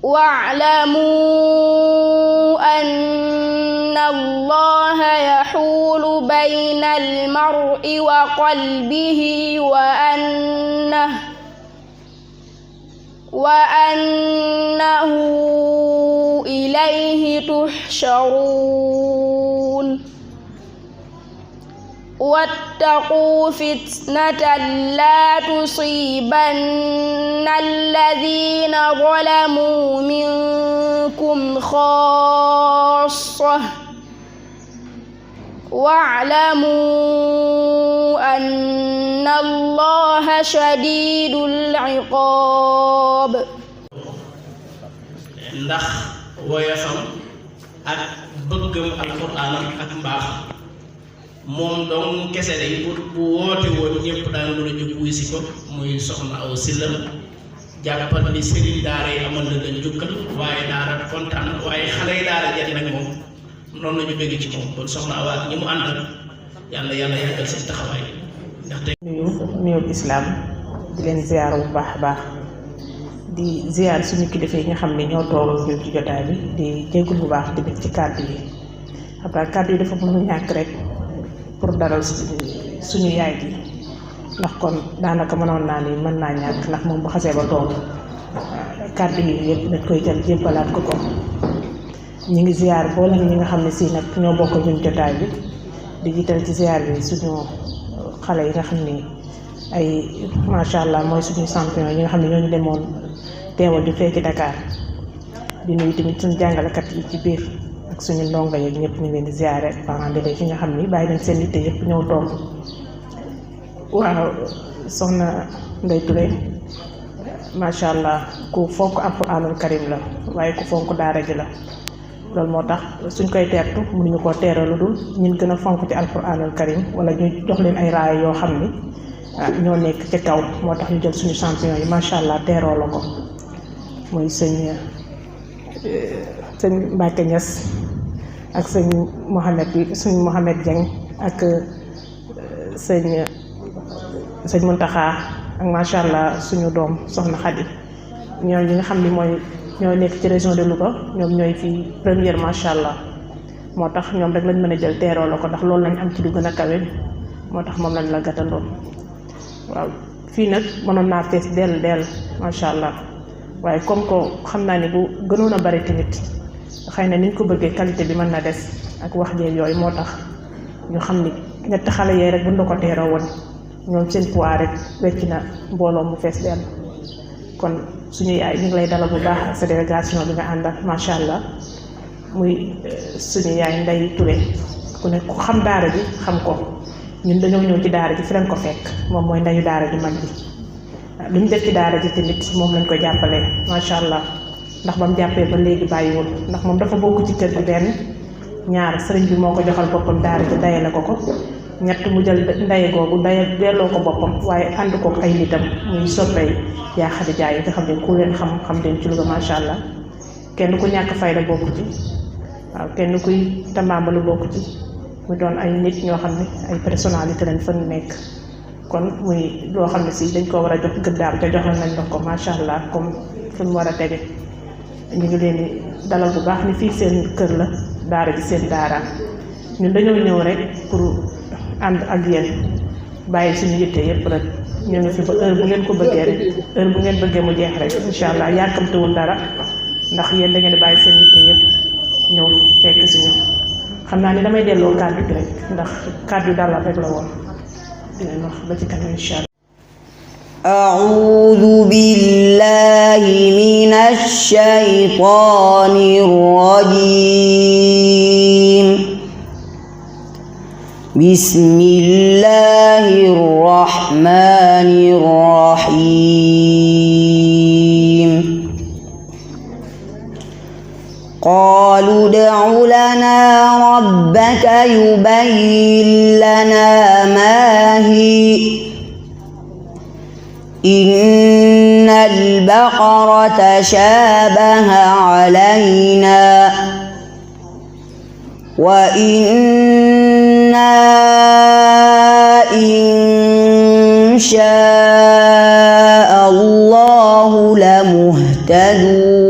واعلموا أن الله يحول بين المرء وقلبه وأنه إليه تحشرون واتقوا فتنة لا تصيبن الذين ظلموا منكم خاصة واعلموا أن الله شديد العقاب. ndax woyofam ak bëggam alxuraanam ak mbaaxam moom dong kese day bu woote woon ñëpp daan mën a jóg wuy si ko muy soxna Awa Sylla jàppal ni sëriñ daara yi amal na leen jukkal waaye daara kontaan waaye xale yi daara jet nag moom noonu la ñu bëgg ci moom kon soxna Awa ak ñi mu àndal yàlla yàggal seen taxawaay ndaxte nuyoo islaam di leen ziar bu baax a baax di ziar suñu kilifa yi nga xam ne ñoo toog ñu ci jotaay bi di jéggul bu baax di bëgg ci kàddu yi xam naa kàddu yi dafa mënu ñàkk rek pour dalal suñu yaay ji ndax kon daanaka mënoon naa ni mën naa ñàkk ndax moom bu xasee ba toog kàddu yi yëpp dañ koy jël jébbalaat ko ñu ngi ziar boole ñi nga xam ne si nag ñoo bokk ñun jotaay bi di jiital ci ziar bi suñu xale yi nga xam ni ay macha allah mooy suñu champion yi nga xam ne ñoo ñu demoon teewal di fee ci Dakar di nuyu tamit suñu jàngalekat yi ci biir ak suñu ndongo yeeg ñëpp ñu leen di ziare parents d'élèves yi nga xam ni bàyyi nañ seen yitte yëpp ñëw toog waaw soxna Ndeye Touré macha allah ku fonk alxuraanul karim la waaye ku fonk daara ji la loolu moo tax suñ koy teertu mënuñu koo teeral lu dul ñun gën a fonk ci alxuraanul karim wala ñu jox leen ay raaya yoo xam ni ñoo nekk ci kaw moo tax ñu jël suñu champion yi macha allah teeroo la ko muy sëñ Mbacke Niass ak sëñ Mohamed Dieng ak sëñ Muntaxa ak macha allah suñu doom soxna Khady ñoom ñi nga xam ni ñoo nekk ci région de Louga ñoom ñooy fii première macha allah moo tax ñoom rek lañ mën a jël teeroo la ko ndax loolu lañ am ci lu gën a kawe moo tax moom lañ la gàttandoon waaw fii nag mënoon naa fees dell macha allah waaye comme que xam naa ni bu gënoon a bari tamit xëy na niñ ko bëggee qualité bi mën na des ak wax jeeg yooyu moo tax ñu xam ni ñetti xale yee rek buñ la ko teeroo woon ñoom seen poids rek wecc na mbooloo mu fees dell kon suñu yaay ñu ngi lay dalal bu baax sa délégation bi nga àndal macha allah muy suñu yaay Ndeye Touré ku ne ku xam daara ji xam ko ñun dañoo ñëw ci daara ji fi lañ ko fekk moom mooy ndeyu daara ji mag bi lu ñu def ci daara ji tamit moom lañ ko jàppalee macha allah ndax ba mu jàppee ba léegi bàyyiwul ndax moom dafa bokk ci kër gi benn ñaar sëriñ bi moo ko joxal boppam daara ji dayale ko ñett mu jël ndaye googu delloo ko boppam waaye ànd ko ay nitam muy soppey yaa Xadi Jaay yi nga xam ne ku leen xam leen ci Louga macha allah kenn ku ñàkk fayda bokk ci waaw kenn kuy tambaambalu bokk ci mu doon ay nit ñoo xam ne ay personnalité lañ fa nekk kon muy loo xam ne si dañ ko war a jox gëddaam te jox nañ la ko macha allah comme fu mu war a tege ñu ngi leen di dalal bu baax ni fii seen kër la daara ji seen daara ñun dañoo ñëw rek pour ànd ak yéen bàyyi suñu yitte yëpp rek ñu ngi fi ba heure bu ngeen ko bëggee rek heure bu ngeen bëggee mu jeex rek incha allah yàkkamtewul dara ndax yéen da ngeen di bàyyi seen yitte yëpp ñëw fekk si ñoom xam naa ni damay delloo kàddu gi rek ndax kàddu dalal rek la woon dinañ wax ba ci kanam incha allah. أعوذ بالله من الشيطان الرجيم بسم الله الرحمن الرحيم قالوا ادع لنا ربك يبين لنا ما هي إن البقرة تشابه علينا وإنا إن شاء الله لمهتدون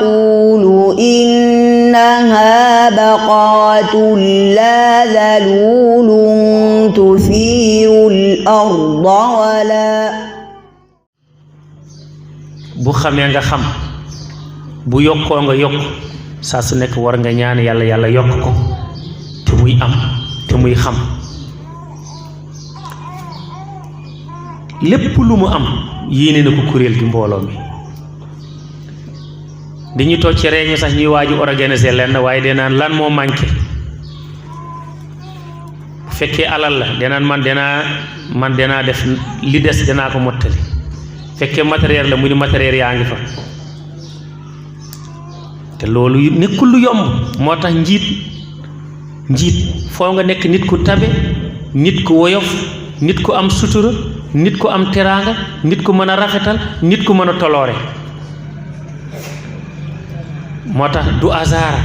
يقول إنها بقرة لا ذلول تثير الأرض ولا bu xamee nga xam bu yokkoo nga yokk saa su nekk war nga ñaan yàlla yàlla yokk ko te muy am te muy xam lépp lu mu am yéene na ko kuréel gi mbooloo mi dañuy toog ci réunion sax ñuy waaju organiser lenn waaye danaan lan moo manqué bu fekkee alal la danaan man danaa def li des danaa ko mottali fekkee matériel la mu ni matériel yaa ngi fa te loolu nekkul lu yomb moo tax njiit foo nga nekk nit ku tabe nit ku woyof nit ku am sutura nit ku am teraanga nit ku mën a rafetal nit ku mën a toloore moo tax du hasard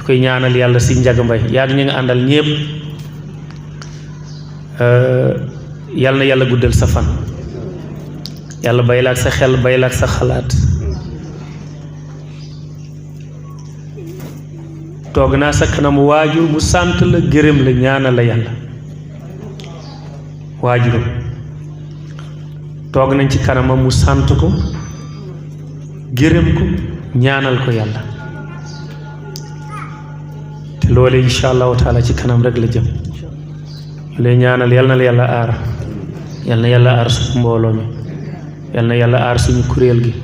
koy ñaanal yàlla si Njaga Mbay yaag ñi nga àndal ñépp yàlla na yàlla guddal sa fan yàlla bay la ak sa xel bay la ak sa xalaat toog naa sa kanamu waajur mu sant la gërëm la ñaanal la yàlla waajuram toog nañ ci kanamam mu sant ko gërëm ko ñaanal ko yàlla te loole insha allahu taala ci kanam rek la jëm lay ñaanal yal na la yàlla aar yal na yàlla aar suñu mbooloo mi yal na yàlla aar suñu kuréel gi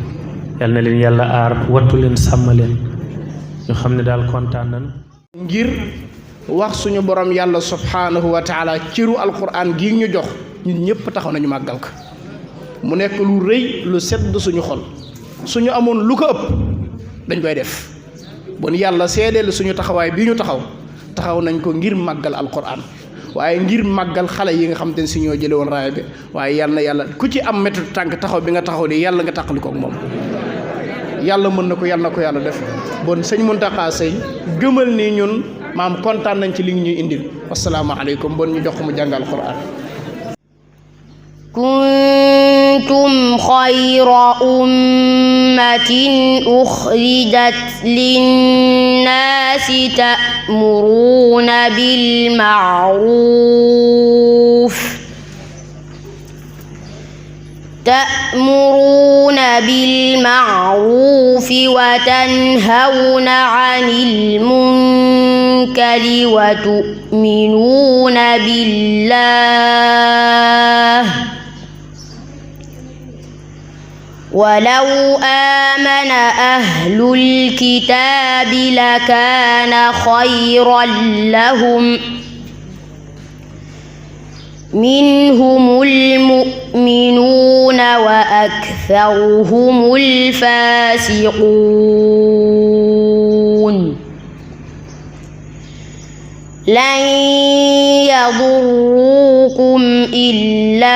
yal na leen yàlla aar wattu leen sàmm leen ñu xam ne daal kontaan nañ ngir wax suñu borom yàlla subhanahu wa taala ciru alquran gi ñu jox ñun ñëpp taxaw nañu màggal ko mu nekk lu rëy lu sedd suñu xol suñu amoon lu ko ëpp dañ koy def bon yàlla seedeel suñu taxawaay bi ñu taxaw nañ ko ngir màggal alquran waaye ngir màggal xale yi nga xam te ne si ñoo jële woon raaya bi waaye yàlla ku ci am métti tànk taxaw bi nga taxaw di yàlla nga tàqali ko ak moom yàlla mën na ko yàlla na ko yàlla def bon sëñ Muntaxa Sey gëmal ni ñun maam kontaan nañ ci li ñuy indil wasalaamaaleykum bon ñu jox ko mu jàngal alquran kuntum xayra ummatin uxrijat linnaasi ta'muruuna bil ma'ruuf wa tanhawna 'anil munkari wa tu'minuuna billah walaw aamana ahlul kitaabi lakaana xayran lahum minhumul mu'minuuna wa aktharuhumul faasiquun lan yadurrukum illaa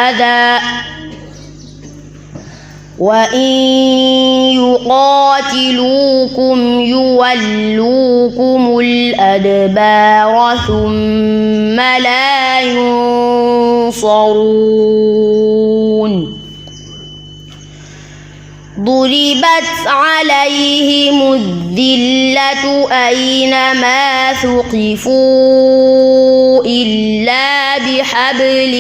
adaa wa in yuqaatiluukum yuwalluukumul adbaara thumma laa yunsaruun ضربت عليهم الذلة أينما ثقفوا إلا بحبل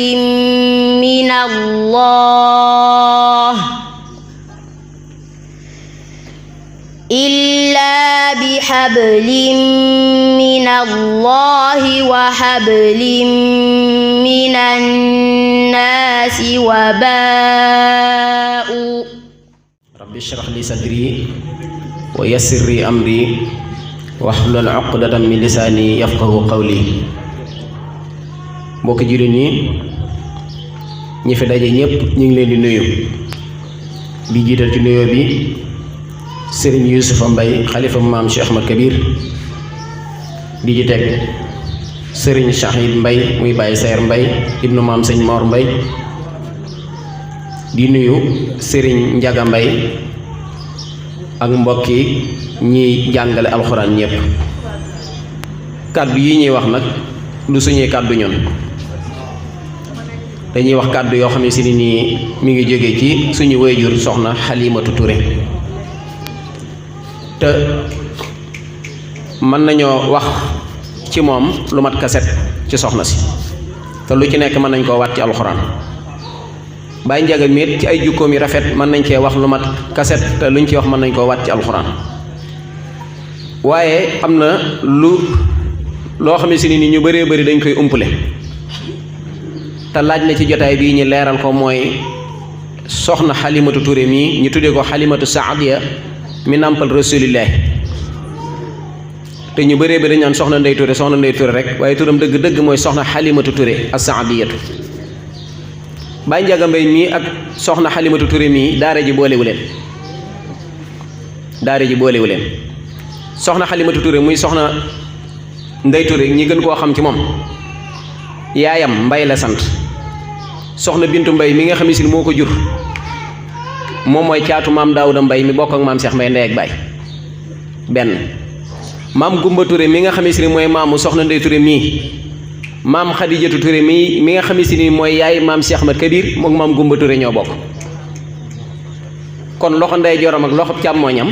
من الله وحبل من الناس وباءوا rabbi shrah li sadri wa yassir li amri wahlul uqdatan min lisani yafqahu qawli mbokki jullit ñi fi daje ñépp ñu ngi leen di nuyu di jiital ci nuyoo bi Serigne Youssoufa Mbaye xalifa maam Cheikh Ahmad Kabir di ci teg Serigne Chahid Mbaye muy Baye Sayer Mbaye ibnu maam Sëñ Mor Mbaye di nuyu Serigne Njaga Mbay ak mbokki ñiy jàngale alxuraan ñépp kàddu yi ñuy wax nag du suñuy kàddu ñun dañuy wax kàddu yoo xam ne si nii mi ngi jóge ci suñu wayjur soxna Xalimatu Touré te mën nañoo wax ci moom lu mat kaset ci soxna si te lu ci nekk mën nañ koo waat ci alxuraan Baye Ndiaga miit ci ay jukkoom yi rafet mën nañ cee wax lu mat kaset te luñ ci wax mën nañ koo waat ci alxuraan waaye am na loo xam ne si ni ñu bëree bëri dañ koy umpale te laaj na ci jotaay bii ñu leeral ko mooy soxna Xalimatu Touré mii ñu tuddee ko Xalimatu Saadiya mi nàmpal Rasulillah te ñu bëree bëri dañ naan soxna Ndey Touré rek waaye turam dëgg-dëgg mooy soxna Xalimatu Touré as-Saadiyatu Baye Ndiaga Mbaye mii ak soxna Xalimatu Touré mii daara ji boolewu leen soxna Xalimatu Touré muy soxna Ndey Touré ñi gën koo xam ci moom yaayam Mbay la sant soxna Bintu Mbay mi nga xam ne si moo ko jur moom mooy caatu maam Daawuda Mbay mi bokk ak maam Cheikh Mbay ndey ak baay benn maam Gumba Touré mi nga xam ne si mooy maamu soxna Ndey Touré mii maam Xadijatu Touré mi nga xam ne si mooy yaay maam Cheikh Ahmad Kabir mook maam Gumba Touré ñoo bokk kon loxo ndey joram ak loxo càmmooñam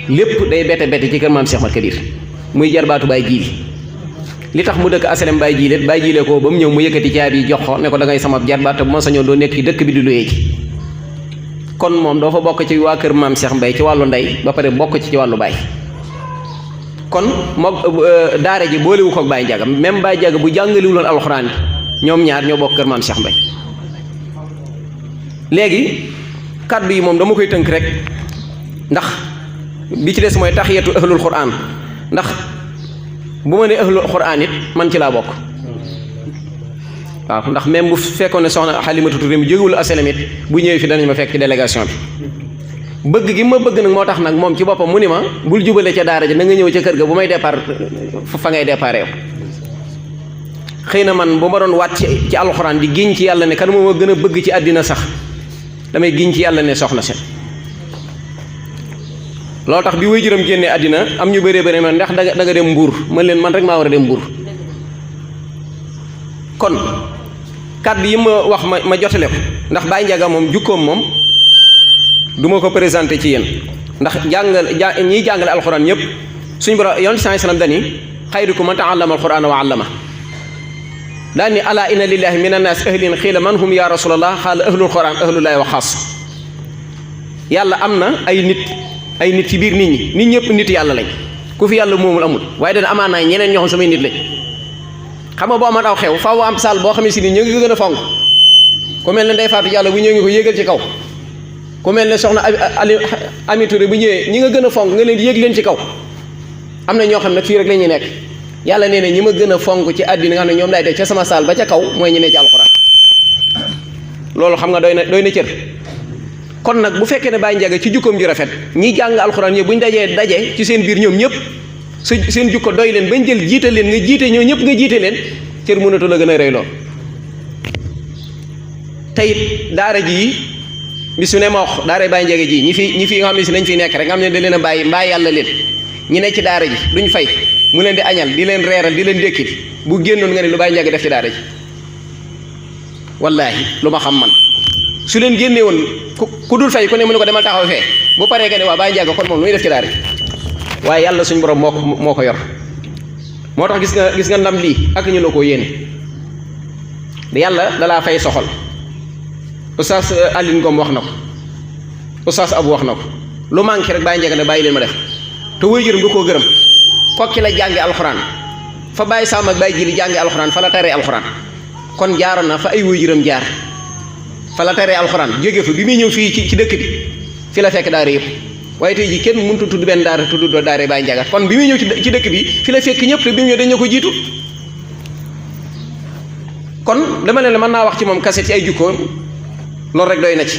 lépp day bette ci kër maam Cheikh Ahmad Kabir muy jarbaatu Baay Jiili li tax mu dëkk asalem Baye Jiile ko ba mu ñëw mu yëkkati caabi jox ko ne ko da ngay sama jarbaat te bu ma sañoon doo nekk ci dëkk bi di luyee ci kon moom doo fa bokk ci waa kër maam Cheikh Mbay ci wàllu ndey ba pare bokk ci wàllu baay kon mook daara ji boolewu ko ak Baye Ndiaga même Baye Ndiaga bu jàngaliwuloon alxuraan ñoom ñaar ñoo bokk kër maam Cheikh Mbay léegi kàddu yi moom dama koy tënk rek ndax bi ci des mooy taxiyatu ahlul quraan ndax bu ma ne ahlul quraan it man ci laa bokk waaw ndax même bu fekkoon ne soxna Xalimatu Touré mi jógewul asalem it bu ñëwee fi danañ ma fekk ci délégation bi bëgg gi ma bëgg nag moo tax nag moom ci boppam mu ni ma bul jubale ca daara ja na nga ñëw ca kër ga bu may départ fa ngay départ yow xëy na man bu ma doon waat ci alxuraan di giñ ci yàlla ne kan moo ma gën a bëgg ci àddina sax damay giñ ci yàlla ne soxna si loolu tax bi waajuram génnee àddina am ñu bëree bëri man ndax da nga dem mbuur man leen man rek maa war a dem mbuur kon kàddu yi ma wax ma jotale ko ndax Baye Ndiaga moom jukkoom moom du ma ko présenté ci yéen ndax ñiy jàngale alxuraan ñëpp suñu borom yonent bi sallam dani xayrukum man ta'allama alxuraana wa 'allama daan ni ala inna lillahi min annaas ahlin xiila man hum ya rasulallah xaala ahlul quran ahlullahi wa xaas yàlla am na ay nit ci biir nit ñëpp nit yàlla lañ ku fi yàlla moomul amul waaye dana amaan naa ñeneen ñoo xam samay nit lañ xam nga boo amoon aw xew faaw am saal boo xam ne si ni ñu ngi gën a fonk ku mel ne Ndey Faatu Yàlla bu ñëw ngi ko yéegal ci kaw ku mel ne soxna Ami Touré bu ñëwee ñi nga gën a fonk nga leen di yéeg leen ci kaw am na ñoo xam ne fii rek la ñuy nekk yàlla nee na ñi ma gën a fonk ci àddina nga xam ne ñoom laay def ca sama saal ba ca kaw mooy ñi ne ci alxuraan loolu xam nga doy na cër kon nag bu fekkee ne Baye Ndiaga ci jukkoom ju rafet ñi jàng alxuraan ñëpp bu ñu daje ci seen biir ñoom ñëpp seen jukko doy leen bañ jël jiite leen nga jiite ñoo ñëpp nga jiite leen cër mënatu la gën a rëy lool teyit daara ji bis su ne ma wax daara Baye Ndiaga ji ñi fi nga xam ne si nañ fi nekk rek nga xam ne da leen a bàyyi mbaa yàlla leen ñi ne ci daara ji duñ fay mu leen di añal di leen reeral di leen dékkit bu génnoon nga ne lu Baye Ndiaga def ci daara ji wallaahi lu ma xam man su leen génne woon ku dul fay ku ne mu ne ko demal taxaw fee bu paree que ne waa Baye Ndiaga kon moom lu muy def ci daara ji waaye yàlla suñ borom moo ko yor moo tax gis nga ndam lii ak ñu la ko yéene yàlla dalaa fay soxal Oustaz Aline Ngom wax na ko Oustaz Abou wax na ko lu manqué rek Baye Ndiaga ne bàyyi leen ma def te waajuram du koo gërëm kokki la jànge alxuraan fa Baye Sam ak Baye Jili jànge alxuraan fa la taree alxuraan kon jaaroon na fa ay waajuram jaar fa la taree alxuraan jóge fa bi muy ñëw fii ci dëkk bi fi la fekk daara yëpp waaye tey jii kenn mënut a tudd benn daara tudd daara Baye Ndiaga kon bi muy ñëw ci dëkk bi fi la fekk ñëpp te bi mu ñëw dañ ko jiitu kon dama leen mën naa wax ci moom kase ci ay jukkoo loolu rek doy na ci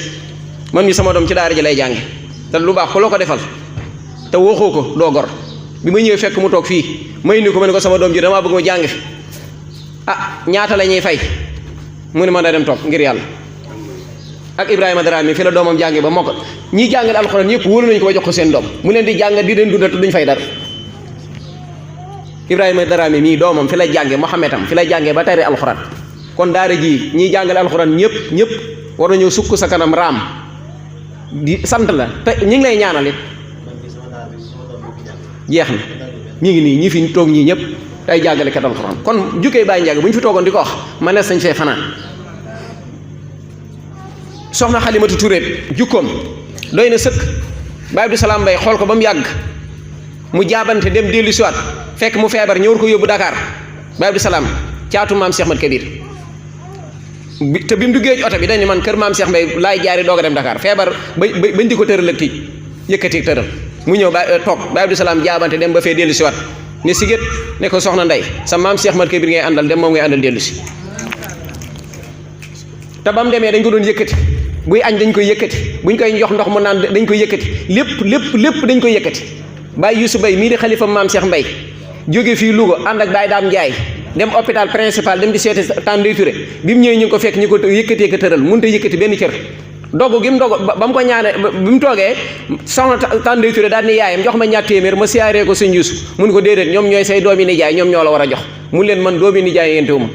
man mi sama doom ci daara ji lay jànge te lu baax ko loo ko defal te waxoo ko doo gor bi ma ñëwee fekk mu toog fii may ni ko ma ne ko sama doom ji damaa bëgg ma jàng fi ñaata la ñuy fay mu ne ma da dem toog ngir yàlla ak Ibrahima Dramé fi la doomam jànge ba moo ko ñi jàngale alxuraan ñëpp wóolu nañu ko ba jox ko seen doom mu leen di jàngal di leen dundal te duñ fay dara Ibrahima Dramé mii doomam fi la jànge Mohamed am fi la jànge ba tari alxuraan kon daara ji ñiy jàngale alxuraan ñëpp war nañoo sukk sa kanam raam di sant la te ñi ngi lay ñaanal it jeex na ñu ngi nii ñi fi toog ñii ñëpp ay jàngalekat alxuraan kon jukkee Baye Ndiaga bu ñu fi toogoon di ko wax ma nees sañ fee fanaan soxna Xalimatu Touré jukkoom doy na sëkk Baye Abdou Salam Mbaye xool ko ba mu yàgg mu jaabante dem dellu siwaat fekk mu feebar ñëwul ko yóbbu Dakar Baye Abdou Salam caatu maam Cheikh Mat Kabir te bi mu duggee ci oto bi dañ ne man kër maam Cheikh Mbaye laay jaari doog a dem Dakar feebar bañ di ko tëral ak tiij yëkkati tëral mu ñëw ba toog Baye Abdou Salam jaabante dem ba fee dellu siwaat ne sigét ne ko soxna Ndey sa maam Cheikh Mat Kabir ngay àndal dem moom ngay àndal dellu si te ba mu demee dañ ko doon yëkkati buy añ dañ koy yëkkati buñ koy jox ndox mu naan dañ koy yëkkati lépp dañ koy yëkkati Baye Youssou Mbaye mii di xalifa maam Cheikh Mbaye jóge fii Louga ànd ak Baye Dame Ndiaye dem hôpital principal dem di seeti Tandey Touré bi mu ñëwee ñu ngi ko fekk ñu ko yëkkatee ko tëral mënut a yëkkati benn cër dogu gi mu dogu ba mu ko ñaane bi mu toogee soxna Tandey Touré daal ni yaayam jox ma ñaar téeméer ma siyaaree ko sëñ Youssou mun ko déedéet ñoom ñooy say doomi nijaay ñoom ñoo la war a jox mun leen man doomi nijaay yéntewu ma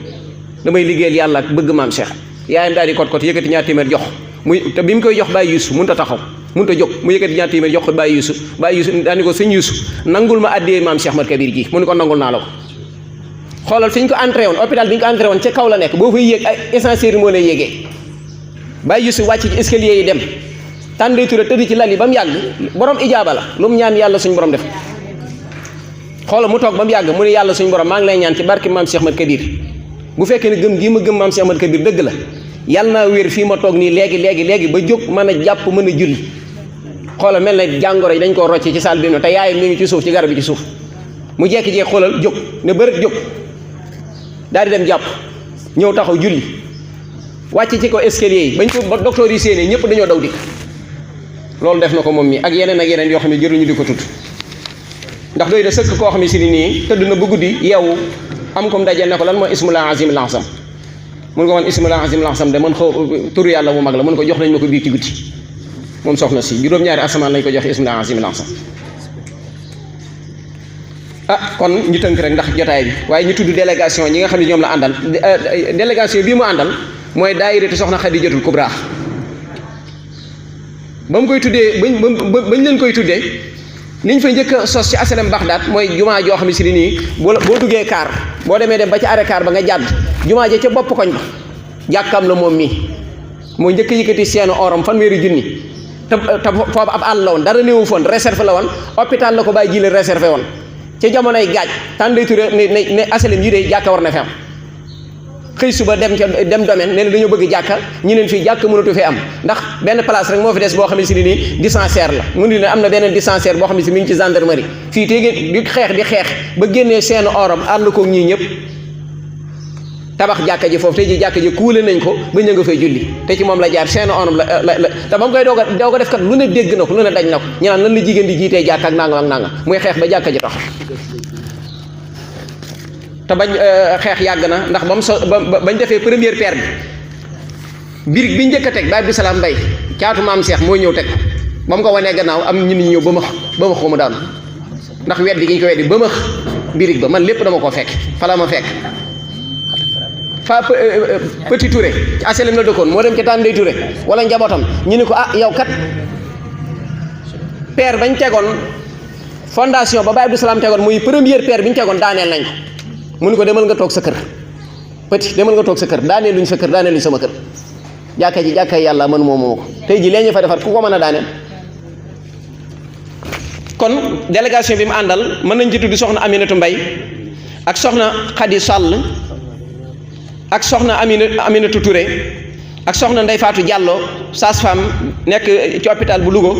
damay liggéeyal yàlla ak bëgg maam Cheikh yaayam daal di kot yëkkati ñaar téeméer jox muy te bi mu koy jox Baye Youssou mënut a taxaw mënut a jóg mu yëkkati ñaar téeméer jox ko Baye Youssou daal ni ko sëñ Youssou nangul ma addee maam Cheikh Mat Kabir ji mu ni ko nangul naa la ko xoolal fi ñu ko entré woon hôpital bi ñu ko entré woon ca kaw la nekk boo fay yéeg ay ascenseur moo lay yéegee Baye Youssou wàcc ci escalier yi dem Tandey Touré tëdd ci lal yi ba mu yàgg borom ijaaba la lu mu ñaan yàlla suñu borom def xoolal mu toog ba mu yàgg mu ne yàlla suñu borom maa ngi lay ñaan ci barki maam Cheikh Mat Kabir bu fekkee ne gëm gii ma gëm maam Cheikh Mat Kabir dëgg la yàlla naa wér fii ma toog nii léegi ba jóg mën a jàpp mën a julli xoolal mel na jàngoro yi dañ koo rocce ci saal bi no te yaayam mi ngi ci suuf ci garab bi ci suuf mu jekki-jekki xoolal jóg ne bërët jóg daal di dem jàpp ñëw taxaw julli wàcc ci ko escalier yi bañ ko ba docteur yi séenee ñëpp dañoo daw dikk loolu def na ko moom mi ak yeneen yoo xam ne jëruñu di ko tudd ndax doy na sëkk koo xam ne si nii tëdd na ba guddi yeewu am comme daje ne ko lan mooy ismul azim lansam mun ko man ismul azim lansam de man xaw turu yàlla bu mag la mun ko jox nañ ma ko biig ci guddi moom soxna si juróom-ñaari asamaan lañ ko joxe ismul azim lansam kon ñu tënk rek ndax jotaay bi waaye ñu tudd délégation ñi nga xam ne ñoom la àndal délégation bii mu àndal mooy daayiratu soxna Xadijatul Kubra ba mu koy tuddee bañ leen koy tuddee liñ fa njëkk a sos ci asalem Baxdaad mooy jumaa joo xam ne si nii boo duggee kaar boo demee dem ba ci arrêt kaar ba nga jàdd jumaa ja ca bopp koñ ba jàkkam la moom mii moo njëkk a yëkkati seenu orom fanweeri junni te foofu ab àll la woon dara néewu foon réserve la woon hôpital la ko bàyyi jile réservé woon ca jamonoy gaaj Tandey Touré ne asalem yi de jàkka war na fi am xëy suba dem domaine ne dañoo bëgg jàkka ñi leen fii jàkka mënatu fee am ndax benn place rek moo fi des boo xam ne si nii dispensaire la mu ni ne am na beneen dispensaire boo xam ne si mi ngi ci gendarmerie fii téegée di xeex ba génnee seen orom ànd ko ñii ñëpp tabax jàkka ji foofu tey ji jàkka ji kuule nañ ko ba ñu nga fay julli te ci moom la jaar seen orom la te ba mu koy doog a def kat lu ne dégg na ko lu ne daj na ko ñu naan lan la jigéen di jiitee jàkka ak nangam muy xeex ba jàkka ji tax te bañ xeex yàgg na ndax bañ defee première pierre bi birig bi njëkk a teg Baye Abdou Salam Mbaye caatu maam Cheikh moo ñëw teg ba mu ko wanee gannaaw am ñu ni ñëw ba ma ko mu daanu ndax weddi gi ñu ko weddi ba ma birig ba man lépp dama ko fekk fala ma fekk fa Petit Touré ci aselem la dëkkoon moo dem ca Tandey Touré wala njabootam ñu ni ko yow kat pierre bañ tegoon fondation ba Baye Abdou Salam tegoon muy première pierre bi ñu tegoon daaneel nañ ko mu ni ko demal nga toog sa kër Petit demal nga toog sa kër daaneel luñ sa kër daaneel luñ sama kër jàkka yàlla man moomu ko tey ji lee ñu fa defar ku ko mën a daaneel kon délégation bi mu àndal mën nañ ci tudd soxna Aminatu Mbay ak soxna Khady Sall ak soxna Aminatu Touré ak soxna Ndey Fatou Diallo sage-femme nekk ci hôpital bu Louga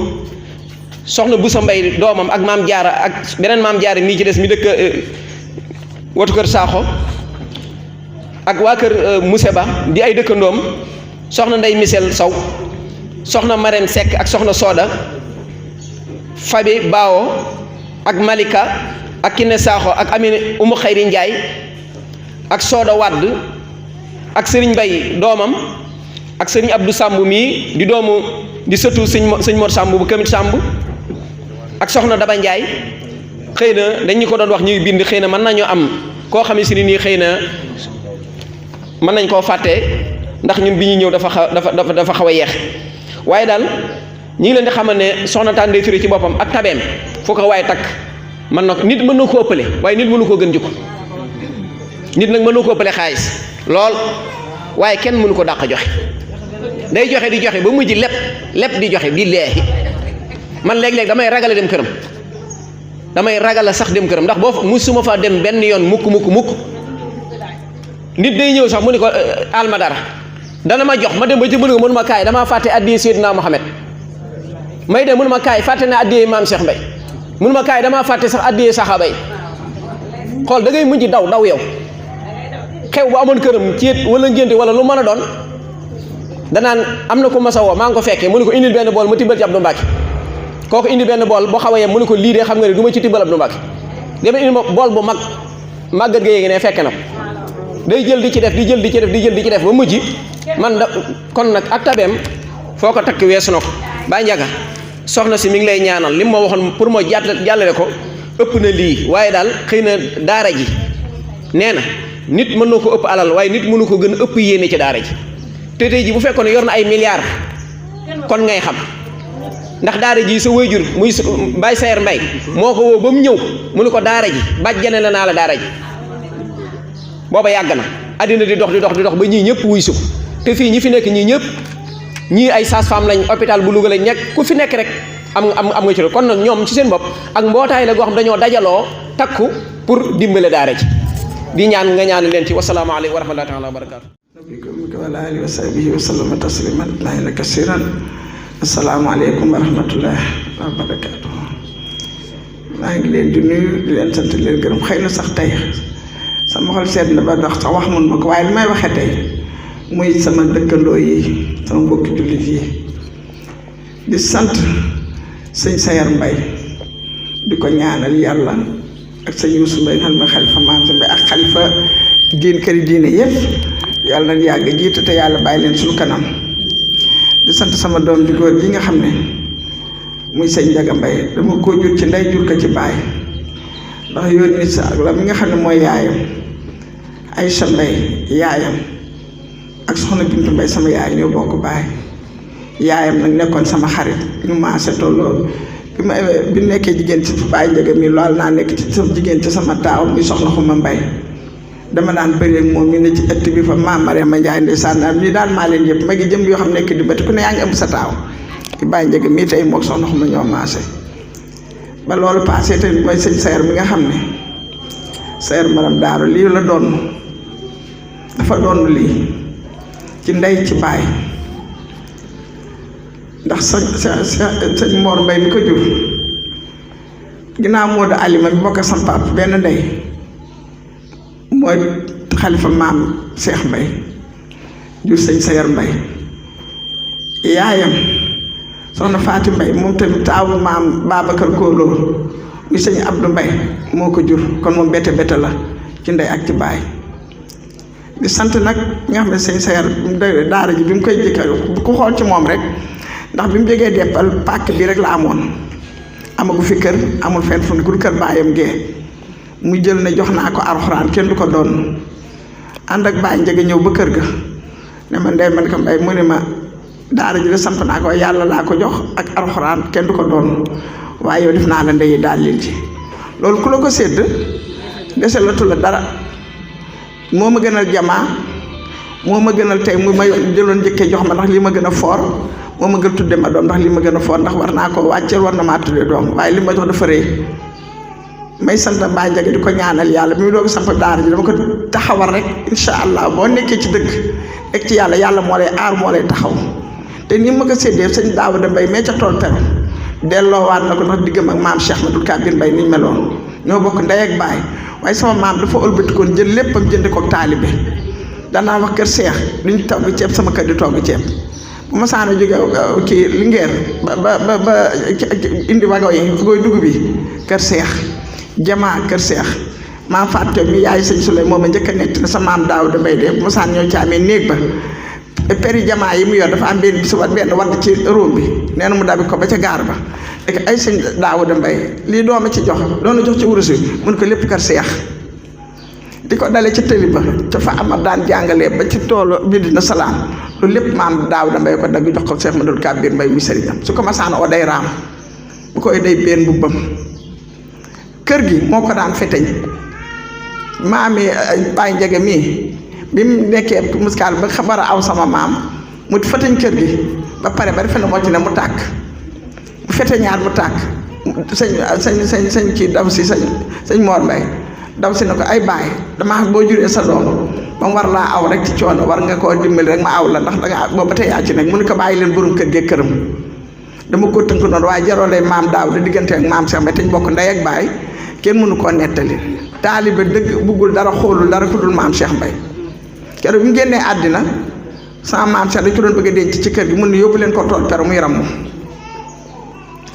soxna Boussa Mbay doomam ak maam Jaara ak beneen maam Jaara mii ci des mi dëkk watu kër Saaxo ak waa kër Mousse Ba di ay dëkkandoom soxna Ndey Misel Sow soxna Marème Seck ak soxna Soda Fabi Baawo ak Malika ak Kiné Saaxo ak Amine Umu Xayri Njaay ak Soda Wadd ak Sëriñ Mbay doomam ak Sëriñ Abdou Samb mii di doomu di sëtu sëñ Mor Samb bu Kamit Samb ak soxna Daba Njaay xëy na dañu ko doon wax ñuy bind xëy na mën nañoo am koo xam ne si nii xëy na mën nañ koo fàttee ndax ñun bi ñuy ñëw dafa xaw a yeex waaye daal ñi ngi leen di xamal ne soxna Tande Ndeye Touré ci boppam ak tabeem foo ko waaye takk mën na nit mën na koo ëppale waaye nit mënu koo gën jikko nit nag mën na koo ëppale xaalis lool waaye kenn mënu ko dàq joxe day joxe di joxe ba mujj lépp di joxe billaahi man léeg-léeg damay ragale dem këram damay ragala sax dem këram ndax boo musuma fa dem benn yoon mukk nit day ñëw sax mu ni ko alma dara dana ma jox ma dem ba ci mënu ko mënuma kaay damaa fàtte addiye Seydina Muhammad may dem mënuma kaay fàtte na addiye maam Cheikh Mbaye mënuma kaay damaa fàtte sax addiye saxaaba yi xool da ngay mujj daw yow xew bu amoon këram ciit wala ngénte wala lu mën a doon danaan am na ko masa woo maa ngi ko fekkee mu ni ko indil benn bool ma tibbal ci Abdou Mbacke kooku indi benn bool boo xaw a yem mu ni ko lii de xam nga ne du ma ci tibbal Abdou Mbacke dama indi ma bool bu mag màggat ga yéegi ne fekke na ko day jël di ci def ba mujj man da kon nag ak tabeem foo ko takk weesu na ko ba njaga soxna si mi ngi lay ñaanal li ma waxoon pour ma jàllale ko ëpp na lii waaye daal xëy na daara ji nee na nit mën na ko ëpp alal waaye nit mënu ko gën a ëpp yéene ci daara ji te tey ji bu fekkoon ne yor na ay milliards kon ngay xam ndax daara ji sa waajur muy Baye Sayer Mbaye moo ko woo ba mu ñëw mu ne ko daara ji bàjjane la naa la daara ji booba yàgg na àddina di dox ba ñii ñëpp wuy su te fii ñi fi nekk ñii ñëpp ñii ay sage-femme lañ hôpital bu Louga lañ nekk ku fi nekk rek am nga ci kon nag ñoom ci seen bopp ak mbootaay la goo xam dañoo dajaloo takku pour dimbale daara ji di ñaan nga ñaan leen ci wasalaamaaleykum wa rahmatullahi taala wa barakaatu wa alihi wa sahbihi wa sallama tasliman la kasiran asalaamaaleykum wa rahmatullahi wa barakaatu maa ngi leen di nuyu di leen sant leen gërëm xëy na sax tey sama xol seet na ba dox sax wax mun ma ko waaye li may waxee tey muy sama dëkkandoo yi sama mbokki jullit yi di sant sëñ Sayer Mbaye di ko ñaanal yàlla ak sëñ Youssou Mbaye xam ma xalifa maam Mbaye ak xalifa këri diine yëpp yàlla na yàgg jiite te yàlla bàyyi leen suñu kanam di sant sama doom ji góor ji nga xam ne muy sëñ Njaga Mbaye dama ko jur ci ndey jur ko ci baay ndax yónni sa ak la mi nga xam ne mooy yaayam Aïcha Mbaye yaayam ak soxna Bintu Mbaye sama yaay ñoo bokk baay yaayam nag nekkoon sama xarit ñu maase tolloo bi nekkee jigéen ci baay Njaga mi lool naa nekk ci sama jigéen ci sama taaw muy soxna Xuma Mbaye dama daan bëri ak moom ñu ne ci ëtt bi fa maam Mariama Njaay ndeysaan daal ñi daan maa leen yëpp ma ngi jëm yoo xam nekk di bati ku ne yaa ngi ëmb sa taaw ci baay Njaga mii tey moog soxna Xuma ñoo maase ba loolu passé te mooy sëñ Sayer mi nga xam ne Sayer maram daaru lii la doon dafa doon lii ci ndey ci baay ndax sëñ Mor Mbaye mi ko jur ginnaaw moo da alima bi bokk sam pap benn ndey mooy xalifa maam Cheikh Mbaye jur sëñ Sayer Mbaye yaayam soxna Faati Mbaye moom tamit taawu maam Babacar Kóolóor muy sëñ Abdou Mbaye moo ko jur kon moom bette la ci ndey ak ci baay di sant nag nga xam ne sëñ Sayer daara ji bi mu koy jëkk ku xool ci moom rek ndax bi mu jógee deppal pàkk bi rek la amoon amagu fi kër amul fenn fu ne ku kër baayam gee mu jël ne jox naa ko alxuraan kenn du ko doon ànd ak Baay Njaga ñëw ba kër ga ne ma ndey man ko Mbay mu ne ma daara ji de samp naa ko yàlla laa ko jox ak alxuraan kenn du ko doon waaye yow def naa la ndeyi daal leen ci loolu ku la ko sédd dese latu la dara moo ma gënal jamaa moo ma gënal tey mu ma jëloon njëkkee jox ma ndax lii ma gën a foor moo ma gën tudde ma doom ndax lii ma gën a foor ndax war naa ko wàcceel war na maa tudde doom waaye li ma jox dafa rëy may sant Baay Njaga di ko ñaanal yàlla bi mu doog samp daara ji dama ko taxawal rek incha allah boo nekkee ci dëkk nekk ci yàlla moo lay aar moo lay taxaw te ni ma ko séddee sëñ Daawuda Mbay mee ca tool pero delloowaat na ko ndax diggam ak maam Cheikh Madul Kabir Mbay niñ meloon ñoo bokk ndey ak baay waaye sama maam dafa ëlbatikoon jël léppam jënd ko taalibe danaa wax kër Seex duñ togg ceeb sama kër di togg ceeb bu ma saana jóge kii Linguère ba indi wago yi fugooy dugub bi kër Seex jamaa kër Seex maam fàtte mi yaay sëñ Suley moom a njëkk a nett na sa maam Daawuda Mbay de bu ma saan ñoo caamee néeg ba peri jamaa yi mu yor dafa am benn bisu benn wadd ci róom bi nee na mu dabi ko ba ca gaar ba léegi ay sëñ Daawuda Mbay lii dooma ci jox doona jox ci wurus bi mun ko lépp kër Seex di ko dale ca tëli ba ca fa ama daan jàngalee ba ci toolu Medina Salaam loolu lépp maam Daawda Mbay ko dagg jox ko Cheikh Madul Kabir Mbay mi sëriñam su ko masaana o day raam bu koy day benn mbubbam kër gi moo ko daan feteñ maami Baay Njege mii bi mu nekkee muskaal ba xabar a aw sama maam mu feteñ kër gi ba pare ba defe na moo ci ne mu tàkk bu feteñaat mu tàkk sëñ kii daw si sëñ Moor Mbay daw si na ko ay baay dama boo juree sa doom ba mu war laa aw rek ci coono war nga koo dimbali rek ma aw la ndax danga booba tey yaa ci nekk mu ne ko bàyyi leen borom kër gee këram dama ko tënk noonu waaye jaroolee maam daaw da diggante ak maam Cheikh Mbay te ñu bokk ndey ak baay kenn mënu koo nettali taalibe dëgg buggul dara xoolul dara ku dul maam Cheikh Mbay keroog bi mu génnee àddina sama maam Cheikh dañ ko doon bëgg a denc ci kër gi mun ne yóbbu leen ko tool pero muy ramu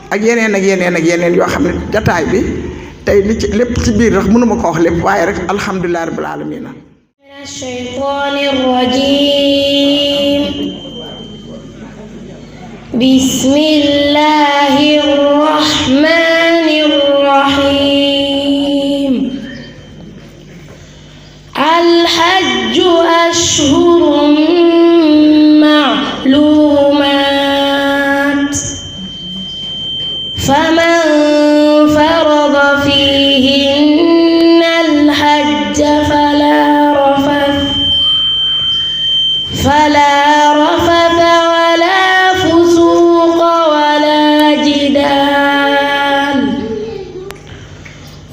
ak yeneen ak yeneen ak yeneen yoo xam ne jataay bi tey li ci lépp ci biir rek mënuma ko wax lépp waaye rek alhamdulilah rabbil alamin الشيطان الرجيم بسم الله الرحمن الرحيم الحج أشهر معلومات فمن فرض فيهن الحج فلا رفث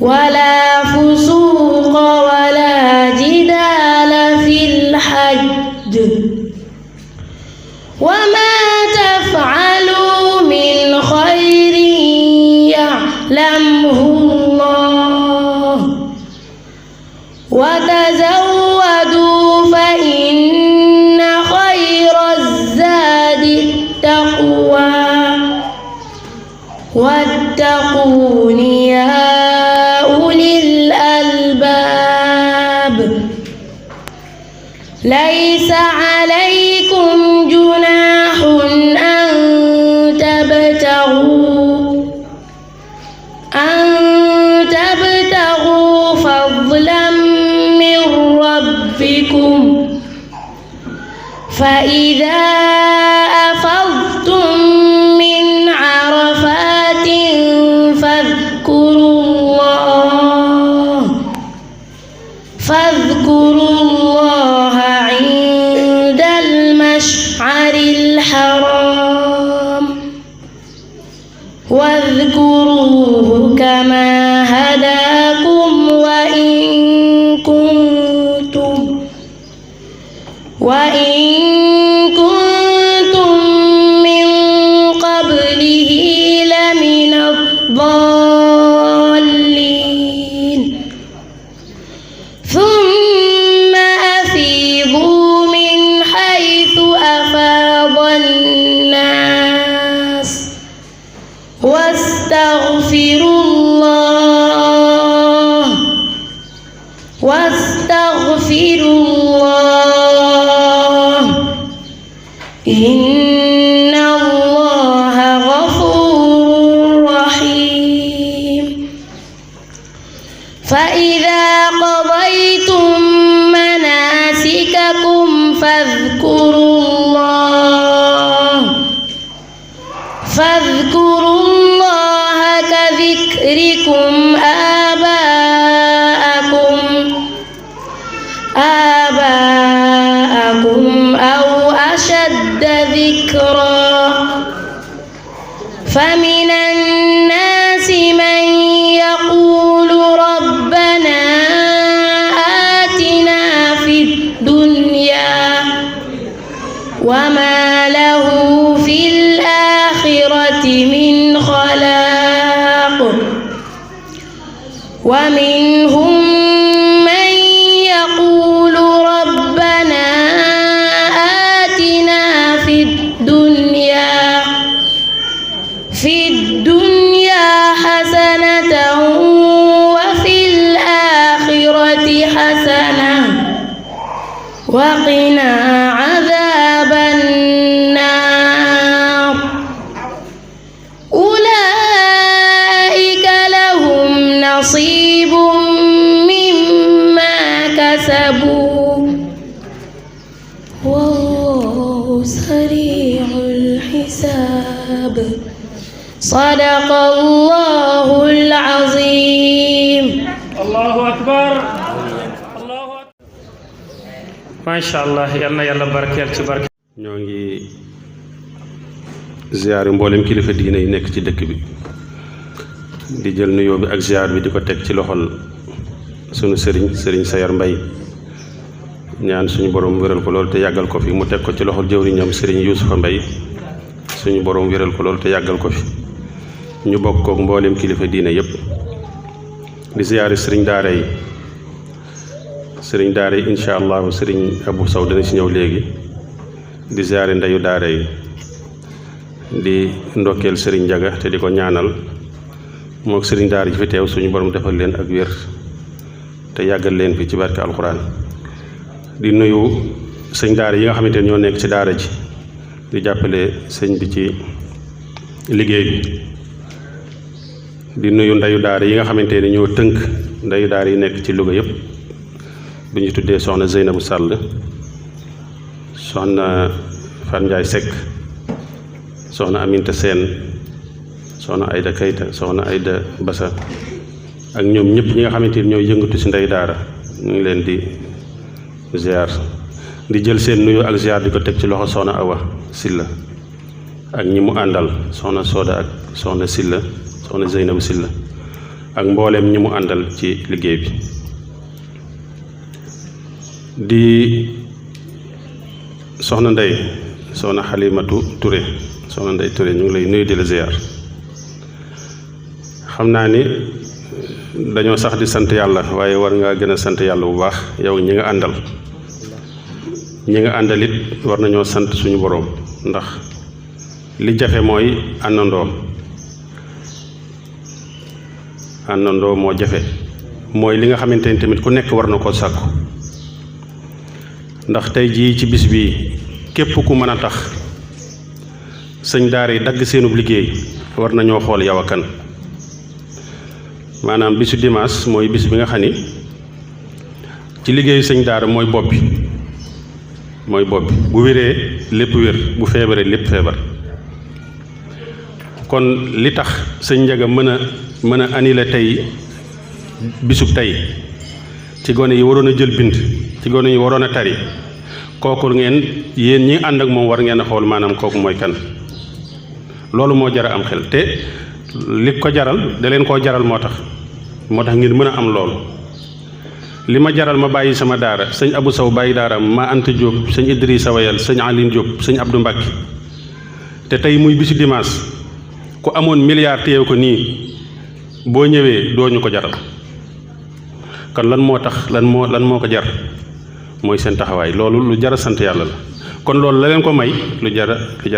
ولا فسوق ولا جدال في الحج وما تفعلوا من خير يعلمه الله وتزودوا فإن خير الزاد التقوى واتقون يا أولي الألباب ليس عليكم جناح أن تبتغوا فضلا من ربكم فإذا أفضتم من عرفات فاذكروا الله عند المشعر الحرام واذكروه كما هداكم وإن كنتم من قبله لمن الضالين ثم أفيضوا من حيث أفاض الناس واستغفروا الله إن الله غفور رحيم فإذا قضيتم مناسككم فاذكروا الله كذكركم آباءكم أو أشد ذكرا فمن الناس من يقول ربنا آتنا في الدنيا وما له في الآخرة من خلاق ومنهم من يقول ربنا آتنا في الدنيا حسنة وفي الآخرة حسنة وقنا عذاب النار أولئك لهم نصيب مما اذهبوا والله سريع الحساب صدق الله العظيم. الله أكبر. ما شاء الله yàlla barkeel ci barke. ñoo ngi ziar mboolem kilifa diine yi nekk ci dëkk bi di jël nuyoo bi ak ziar bi di ko teg ci loxol sunu sëriñ Sayar Mbay ñaan suñu borom wéral ko lool te yàggal ko fi mu teg ko ci loxol jëwriñam sëriñ Yuusufa Mbay suñu borom wéral ko lool te yàggal ko fi ñu bokk kook mboolem kilifa diine yépp di ziyaari sëriñ daara yi incha allahu sëriñ Abu Saw dana ci ñëw léegi di ziyaari ndeyu daara yi di ndokkeel sëriñ Njaga te di ko ñaanal mook sëriñ daara ji fi teew suñu borom defal leen ak wér te yàggal leen fi ci barke alxuraan di nuyu sëñ daara yi nga xamante ne ñoo nekk ci daara ji di jàppale sëñ bi ci liggéey bi di nuyu ndeyu daara yi nga xamante ne ñoo tënk ndeyu daara yi nekk ci Louga yëpp bu ñu tuddee soxna Zeynabu Sall soxna Fan Njaay Sekk soxna Aminta Seen soxna Ayda Kayta soxna Ayda Basa ak ñoom ñëpp ñi nga xamante ni ñooy yëngatu ci ndeyu daara ñu ngi leen di ziar di jël seen nuyu ak ziar di ko teg ci loxo soxna Awa Silla ak ñi mu àndal soxna Soda ak soxna Silla soxna Zeynabu Silla ak mbooleem ñi mu àndal ci liggéey bi di soxna Ndey soxna Xalimatu Ture soxna Ndey Ture ñu ngi lay nuyu di la ziar xam naa ni dañoo sax di sant yàlla waaye war ngaa gën a sant yàlla bu baax yow ñi nga àndal it war nañoo sant suñu boroom ndax li jafe mooy àndandoo moo jafe mooy li nga xamante ni tamit ku nekk war na koo sàkku ndax tey jii ci bis bi képp ku mën a tax sëñ daara yi dagg seenub liggéey war nañoo xool yow a kan maanaam bisu dimanche mooy bis bi nga xam ni ci liggéeyu sëñ daara mooy bopp bi bu wéree lépp wér bu feebaree lépp feebar kon li tax sëñ Njaga mën a annulé tey bisub tey ci gone yi waroon a jël bind ci gone yi waroon a tari kooku yéen ñi ànd ak moom war ngeen a xool maanaam kooku mooy kan loolu moo jara am xel te li ko jaral da leen koo jaral moo tax ngeen mën a am loolu li ma jaral ma bàyyi sama daara sëñ Abu Saw bàyyi daaraam ma Anta Diop sëñ Idrissa Wayal sëñ Aline Diop sëñ Abdou Mbacke te tey muy bisu dimanche ku amoon milliard téyew ko nii boo ñëwee doo ñu ko jaral kon lan moo tax lan moo ko jar mooy seen taxawaay loolu lu jar a sant yàlla la kon loolu la leen ko may lu jar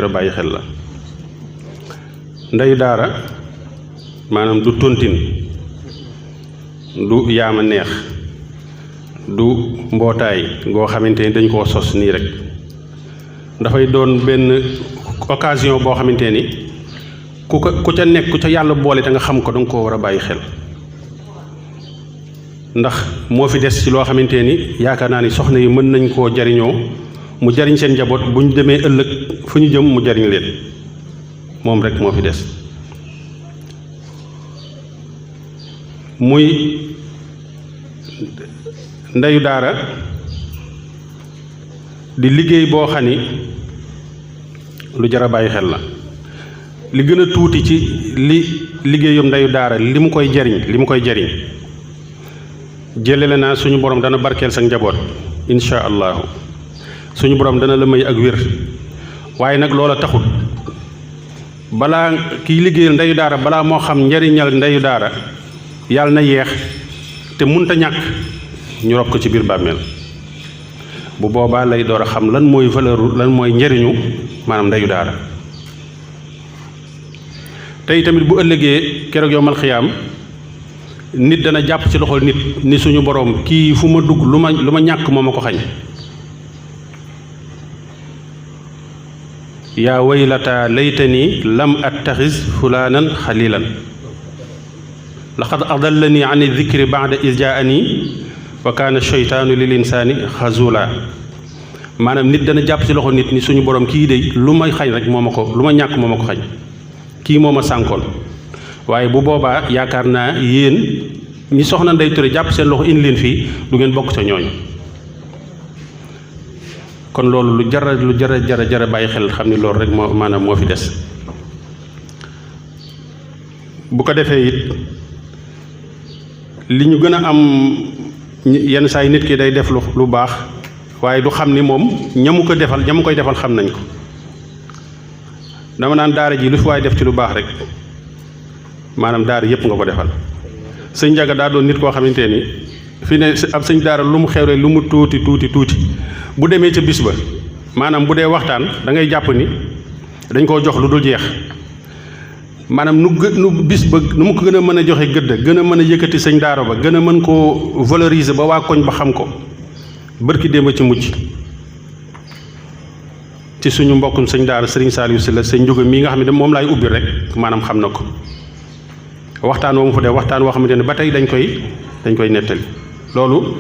a bàyyi xel la ndeyu daara maanaam du tontine du yaama neex du mbootaay goo xamante ni dañ koo sos nii rek dafay doon benn occasion boo xamante ni ku ca nekk ku ca yàlla boole te nga xam ko danga koo war a bàyyi xel ndax moo fi des ci loo xamante ni yaakaar naa ni soxna yi mën nañ koo jariñoo mu jariñ seen njaboot bu ñu demee ëllëg fu ñu jëm mu jariñ leen moom rek moo fi des muy ndeyu daara di liggéey boo xam ni lu jar a bàyyi xel la li gën a tuuti ci li liggéeyam ndeyu daara li mu koy jariñ jëlele naa suñu borom dana barkeel sa njaboot insha allahu suñu borom dana la may ak wér waaye nag loola taxul balaa kiy liggéeyal ndeyu daara balaa moo xam njariñal ndeyu daara yàlla na yeex te munta ñàkk ñu rob ko ci biir bàmmeel bu boobaa lay door a xam lan mooy valeur lan mooy njariñu maanaam ndeyu daara tey tamit bu ëllëgee keroog yowmal xiyaam nit dana jàpp ci loxol nit ni suñu boroom kii fu ma dugg lu ma ñàkk moo ma ko xañ yaa waylata laytani lam attaxis fulaanan xalilan laqad adallani an dikri ba'da iz jaa'ani wa kaana sheytaanu lil insaani xazula maanaam nit dana jàpp ci loxo nit ni suñu borom kii de lu may xañ rek moo ma ko lu ma ñàkk moo ma ko xañ kii moo ma sànkoon waaye bu boobaa yaakaar naa yéen ñi soxna Ndeye Touré jàpp seen loxo indi leen fii du ngeen bokk ca ñooñu kon loolu lu jara bàyyi xel xam ni loolu rek moo maanaam moo fi des bu ko defee it li ñu gën a am yenn saa yi nit ki day def lu baax waaye du xam ni moom ñamu koy defal xam nañ ko dama naan daara ji lu fi waay def ci lu baax rek maanaam daara yëpp nga ko defal sëñ Njaga daa doon nit koo xamante ni fi ne ab sëñ daara lu mu xewle lu mu tuuti bu demee ca bis ba maanaam bu dee waxtaan da ngay jàpp ni dañ koo jox lu dul jeex maanaam nu bis ba nu mu ko gën a mën a joxe gëdd gën a mën a yëkkati sëñ daara ba gën a mën koo valoriser ba waa koñ ba xam ko bërki démb ci mucc ci suñu mbokkum sëñ daara Serigne Saliou Sylla sëñ Njuga mii nga xam ne moom laay ubbi rek maanaam xam na ko waxtaan woo mu fa def waxtaan woo xamante ne ba tey dañ koy nettali loolu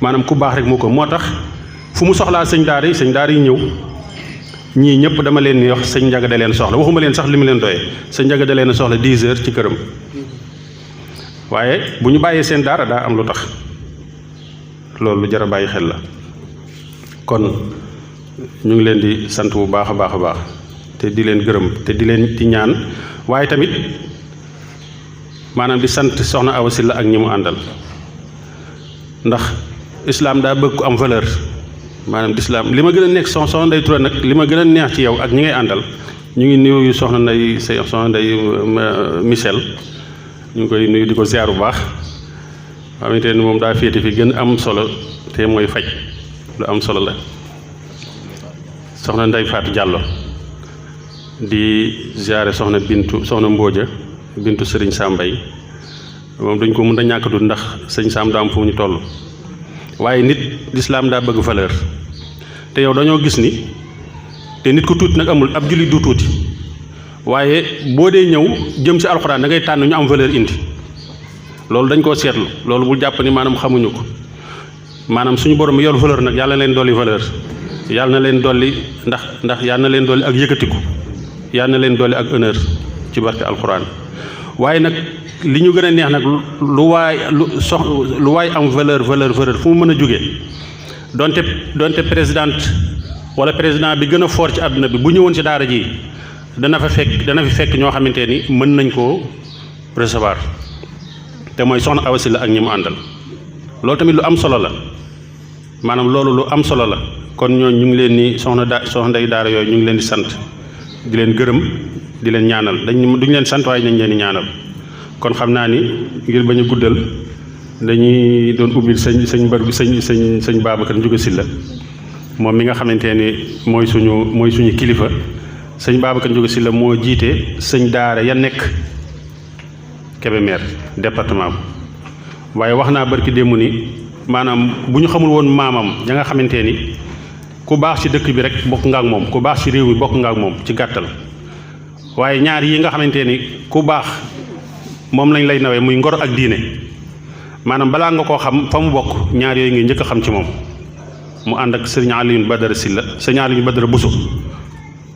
maanaam ku baax rek moo ko moo tax fu mu soxlaa sëñ daara yi ñëw ñii ñëpp dama leen ni wax sëñ Njaga da leen soxla waxuma leen sax li mu leen doyee sëñ Njaga da leen soxla 10 heures ci këram waaye bu ñu bàyyee seen daara daa am lu tax loolu lu jar a bàyyi xel la kon ñu ngi leen di sant bu baax a baax te di leen gërëm te di leen di ñaan waaye tamit maanaam di sant soxna Awa Sylla ak ñi mu àndal ndax islaam daa bëgg ku am valeur maanaam lislaam li ma gën a nekk soxna Ndeye Touré nag li ma gën a neex ci yow ak ñi ngay àndal ñu ngi nuyu soxna Ndeye Michel ñu ngi koy nuyu di ko ziar bu baax xamante ni moom daa féete fi gën am solo te mooy faj lu am solo la soxna Ndeye Fatou Diallo di ziare soxna Mbooja bintu Sëriñ Sam Mbaye moom dañ ko mën a ñàkk dut ndax sëñ Sam daa am fu ñu toll waaye nit lislaam daa bëgg valeur te yow dañoo gis ni te nit ku tuuti nag amul ab jullit du tuuti waaye boo dee ñëw jëm ci alxuraan da ngay tànn ñu am valeur indi loolu dañ koo seetlu loolu bul jàpp ni maanaam xamuñu ko maanaam suñu borom yor valeur nag yàlla na leen dolli valeur yàlla na leen dolli ndax yàlla na leen dolli ak yëkkatiku yàlla na leen dolli ak honneur ci barke alxuraan waaye nag li ñu gën a neex nag lu waay am valeur fu mu mën a jóge donte présidente wala président bi gën a fort ci àdduna bi bu ñëwoon ci daara ji dana fi fekk ñoo xamante ni mën nañ koo recevoir te mooy soxna Awa Sylla ak ñi mu àndal loolu tamit lu am solo la maanaam loolu lu am solo la kon ñooñu ñu ngi leen ni soxna ndey daara yooyu ñu ngi leen di sant di leen gërëm di leen ñaanal duñ leen sant waaye nañ leen di ñaanal kon xam naa ni ngir bañ a guddal dañuy doon ubbil sëñ Babacar Ndiouga Sylla moom mi nga xamante ni mooy suñu kilifa sëñ Babacar Ndiouga Sylla moo jiite sëñ daara ya nekk Kébémer département waaye wax naa barki démb ni maanaam bu ñu xamul woon maamam ya nga xamante ni ku baax ci dëkk bi rek bokk nga ak moom ku baax ci réew mi bokk nga ak moom ci gàttal waaye ñaar yi nga xamante ni ku baax moom lañ lay nawee muy ngor ak diine maanaam balaa nga koo xam fa mu bokk ñaar yooyu nga njëkk a xam ci moom mu ànd ak sëriñ Alioune Badara Sylla sëriñ Alioune Badara Bousso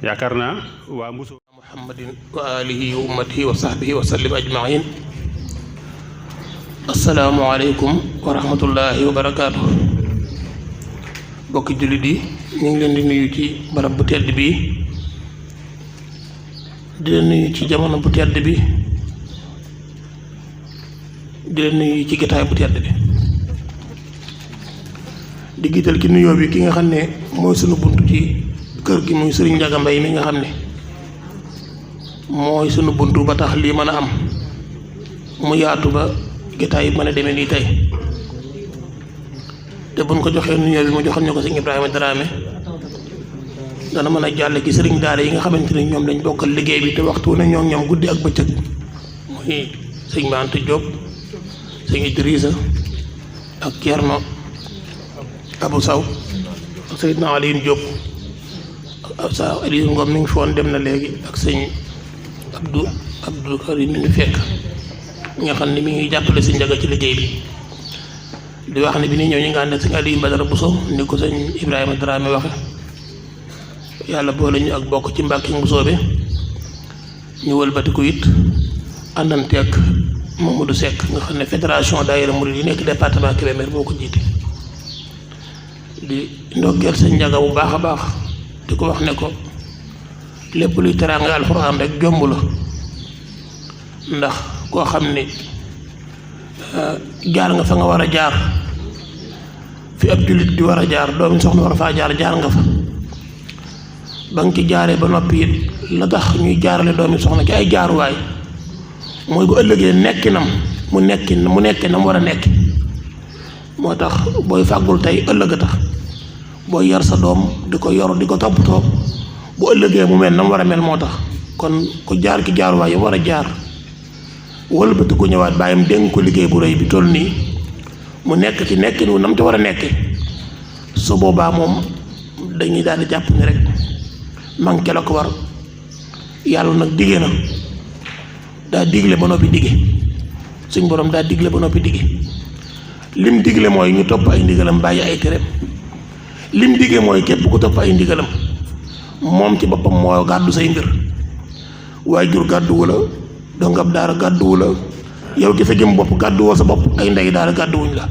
yaakaar naa waa Bousso muhammadin wa alihi wa ummatihi wa sahbihi wa sallim ajmain assalaamu aleykum wa rahmatullahi wa barakaatu bokki jullit yi ñu ngi leen di nuyu ci barab bu tedd bi di leen nuyu ci jamono bu tedd bi di leen nuyu ci gataay bu tedd bi di giital ki nuyoo bi ki nga xam ne mooy sunu bunt ci kër gi muy Sëriñ Njaga Mbay mi nga xam ne mooy sunu buntu ba tax lii mën a am mu yaatu ba gataay yi mën a demee nii tey te buñ ko joxee nuyoo bi mu joxoon ñu ko Sëriñ Ibrahima Dramé dana mën a jàll ci sëriñ daara yi nga xamante ne ñoom lañ bokkal liggéey bi te waxtu ne ñoom guddi ak bëccëg muy sëñ Mante Diop sëñ Idrissa ak Thierno Abou Saw ak Seydina Alioune Diop ak sa Aliou Ngom mi ngi foon dem na léegi ak sëñ Abdou Karim mi ngi fekk nga xam ne mi ngi jàppale si Njaga ci liggéey bi di wax ne bi ni ñëw ñu nga ànd ak sëñ Aliou Badara Bousso ni ko sëñ Ibrahima Dramé waxe yàlla boole ñu ak bokk ci Mbàkke Bousso bi ñu wëlbatiku it àndante ak Mamadou Seck nga xam ne fédération daayira murid yi nekk département Kébémer boo ko jiite di ndokkeel sëñ Njaga bu baax a baax di ko wax ne ko lépp luy teraanga alxuraan rek jomb la ndax koo xam ne jaar nga fa nga war a jaar fi ab jullit di war a jaar doomi soxna war a faa jaar nga fa ba nga ci jaaree ba noppi it la tax ñuy jaarale doomi soxna ci ay jaaruwaay mooy bu ëllëgee nekkinam mu nekki nam war a nekki moo tax booy fàggul tey ëllëg a tax booy yar sa doom di ko yor di ko toppatoo bu ëllëgee mu mel nam war a mel moo tax kon ku jaar ki jaaruwaay yi war a jaar wëlbati ku ñëwaat bàyyam dénk ko liggéey bu rëy bi toll nii mu nekk ci nekkin wu nam te war a nekke su boobaa moom dañuy daal di jàpp ni rek manqué la ko war yàlla nag digee na daa digle ba noppi dige suñ borom daa digle ba noppi dige lim digle mooy ñu topp ay ndigalam bàyyi ay tereem lim dige mooy képp ku topp ay ndigalam moom ci boppam moo gàddu say mbir waajur gàdduwu la dongab daara gàdduwu la yow ki sa jëm bopp gàdduwoo sa bopp ay ndey daara gàdduwuñ la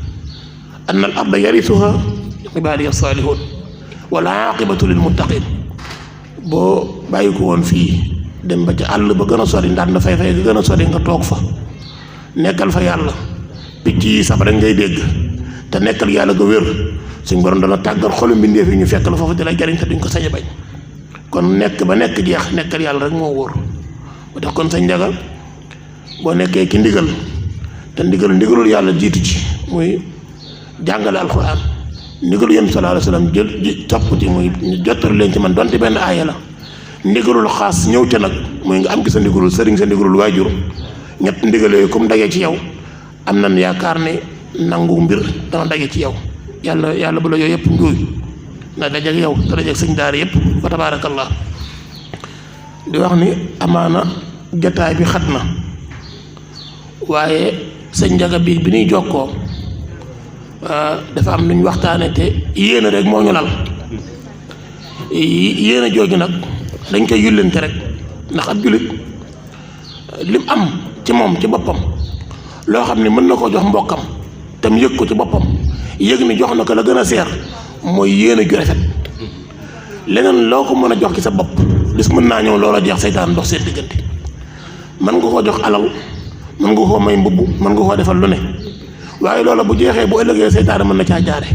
annal arda yarisuha ibaadiya saalihuun wal aaqibatu lil muttaqin boo bàyyi ko woon fii dem ba ca àll ba gën a sori ndax na fay ga gën a sori nga toog fa nekkal fa yàlla picc yi sab rek ngay dégg te nekkal yàlla ga wér suñ borom dana tàggal xolu mbindeef yi ñu fekk la foofu di la jariñ te duñ ko sañ a bañ kon nekk ba nekk jeex nekkal yàlla rek moo wóor moo tax kon sañ Njaga boo nekkee ki ndigal te ndigalul yàlla jiitu ci muy jàngale alxuraan ndigalu yéen sallallahu alayhi wasallam jël topp ci muy jottali leen ci man donte benn aaya la ndigalul xaas ñëw ca nag muy nga am ki sa ndigalul sëriñ sa ndigalul waajur ñett ndigal yooyu comme dagee ci yow am nañ yaakaar ne nangu mbir dana dagee ci yow yàlla bu la yooyu yëpp njuuy na dajeek yow te dajeek sëñ daara yëpp fa tabaarakallah di wax ni amaana jataay bi xat na waaye sëñ Njaga bi ñuy jokkoo dafa am lu ñu waxtaane te yéene rek moo ñu lal yéene jooju nag dañ koy yullante rek ndax ab jullit lim am ci moom ci boppam loo xam ne mën na koo jox mbokkam te mu yëg ko ci boppam yëg ni jox na ko la gën a seer mooy yéene ju rafet leneen loo ko mën a jox ci sa bopp bis mën naa ñëw loola jeex seytaan dox seen diggante mën nga koo jox alal mën nga koo may mbubb mën nga koo defal lu ne waaye loola bu jeexee bu ëllëgee seytaane mën na caa jaare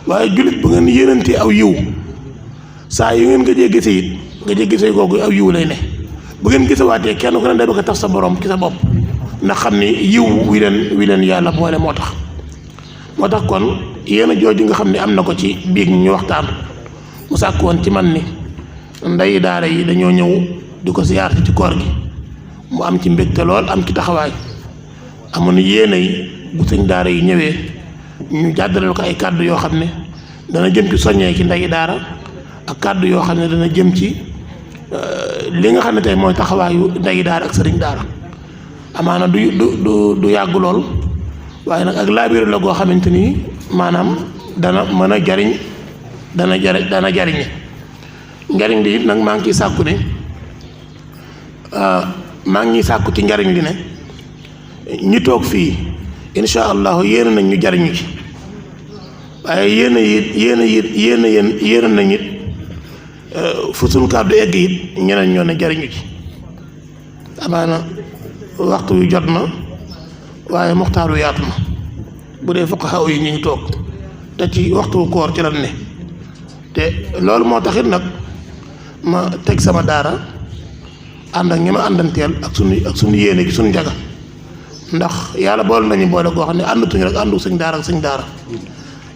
waaye jullit bu ngeen yéenantee aw yiw saa yu ngeen nga jee gise it nga jee gise googu aw yiw lay ne bu ngeen gisewaatee kenn ku ne day bëgg a taf sa borom ci sa bopp ndax xam ni yiw wi leen yàlla boole moo tax kon yéen a jooju nga xam ne am na ko ci biig ñu waxtaan mu sàkk woon ci man ni ndey daara yi dañoo ñëw di ko siyaar ci koor gi mu am ci mbégte lool am ci taxawaay amoon yéene yi bu sëñ daara yi ñëwee ñu jàddaleel ko ay kàddu yoo xam ne dana jëm ci soññee ci ndey daara ak kàddu yoo xam ne dana jëm ci li nga xam ne tey mooy taxawaayu ndey daara ak sëriñ daara amaana du yàgg lool waaye nag ak laabiir la goo xamante ni maanaam dana mën a jariñ dana jariñe njariñ li it nag maa ngi ciy sàkku ne maa ngi sàkku ci njariñ li ne ñi toog fii insha allahu yéene nañ ñu jariñu ci waaye yéene nañ it fu suñ kàddu egg it ñeneen ñoo ne jariñu ci amaana waxtu yu jot na waaye muxtaaru yaatu na bu dee fuqahaa yi ñu ngi toog te ci waxtu koor ci lan ne te loolu moo taxit nag ma teg sama daara ànd ak ñi ma àndanteel ak suñu yéene gi suñu njaga ndax yàlla boole nañu boole goo xam ne àndatuñu rek àndu sëñ daara ak sëñ daara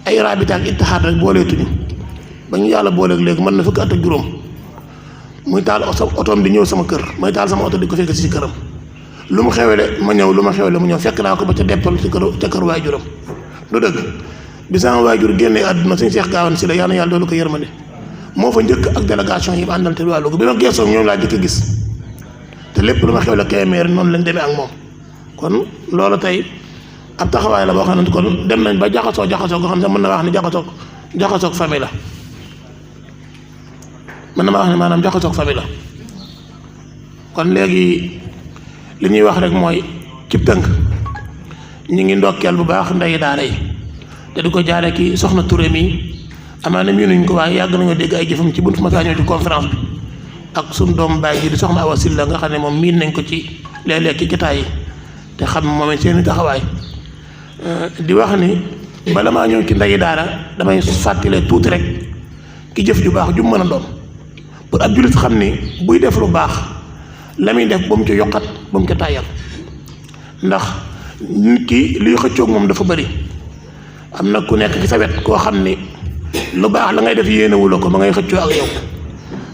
ay rabita ak ittihaad rek booleetuñu ba ñu yàlla booleeg léegi mën na fukki at ak juróom muy taal otoom di ñëw sama kër may taal sama oto di ko fekk si këram lu mu xewele ma ñëw lu ma xewele mu ñëw fekk naa ko ba ca deppal ca kër waajuram lu dëgg bi sama waajur génnee àdduna suñu Seex Gaawan si la yàlla na yàlla doolu ko yërmande moo fa njëkk ak délégation yi ma àndal te waa Louga bi ma geesoo ñoom laa jëkk a gis te lépp lu ma xewle Kébémer noonu lañ demee ak moom kon loolu tey ab taxawaay la boo xam ne kon dem nañ ba jaxasoo goo xam ne mën na wax ne jaxasoog famille la mën na ma wax ne maanaam jaxasoog famille la kon léegi li ñuy wax rek mooy cib tënk ñu ngi ndokkeel bu baax ndeyi daara yi te di ko jaare ki soxna Touré mi amaana miinuñ ko waaye yàgg nañoo dégg ay jëfam ci bunt ma saa ñëw ci conférence bi ak suñ doom baay ji di soxna Awa Sylla nga xam ne moom miin nañ ko ci léeg-léeg ci jotaay yi te xam moom it seeni taxawaay di wax ni bala maa ñëw ci ndeyi daara damay fàttale tuuti rek ki jëf ju baax ju mën a doon pour ab jullit xam ni buy def lu baax la muy def ba mu ci yokkat ba mu ci tàyyal ndax nit ki liy xëccoog moom dafa bëri am na ku nekk ci sa wet koo xam ni lu baax la ngay def yéenewula ko ma ngay xëccoo ak yow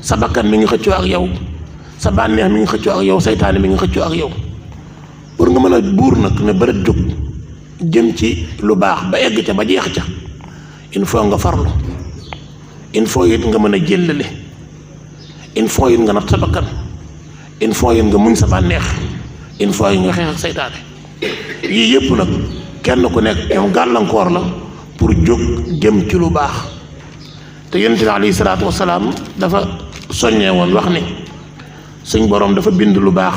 sa bakkan mi ngi xëccoo ak yow sa bànneex mi ngi xëccoo ak yow saytaane mi ngi xëccoo ak yow pour nga mën a buur nag ne bërët jóg jëm ci lu baax ba egg ca ba jeex ca il faut nga farlu il faut it nga mën a jëllale il faut it nga natt sa bakkan il faut it nga muñ sa bànneex il faut it nga xeex ak saytaane yii yëpp nag kenn ku nekk yow gàllankoor la pour jóg jëm ci lu baax te yonent bi alayhi salaatu wasalaam dafa soññee woon wax ni suñ boroom dafa bind lu baax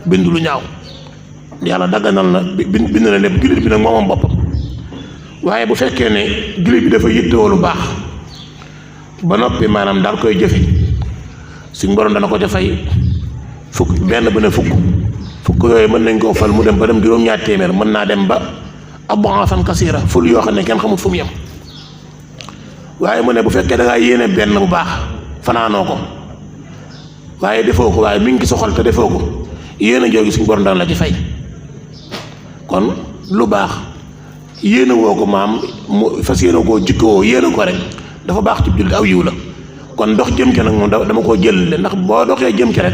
bind lu ñaaw yàlla dagganal na bind na lépp jullit bi nag moomam boppam waaye bu fekkee ne jullit bi dafa yittewoo lu baax ba noppi maanaam daal koy jëfe suñ boroom dana ko ca fay fukk benn bu ne fukk yooyu mën nañ koo fal mu dem ba dem juróom-ñaar téeméer mën naa dem ba ad'aafan kasiira ful yoo xam ne kenn xamut fu mu yem waaye mu ne bu fekkee da ngaa yéene benn bu baax fanaanoo ko waaye defoo ko waaye mi ngi sa xol te defoo ko yéene joogi suñ borom dana la ci fay kon lu baax yéene woo ko maam mu fas yéene koo jikkoo yéene ko rek dafa baax ci jullit aw yiw la kon dox jëm ci nag moom dama koo jël ndax boo doxee jëm ci rek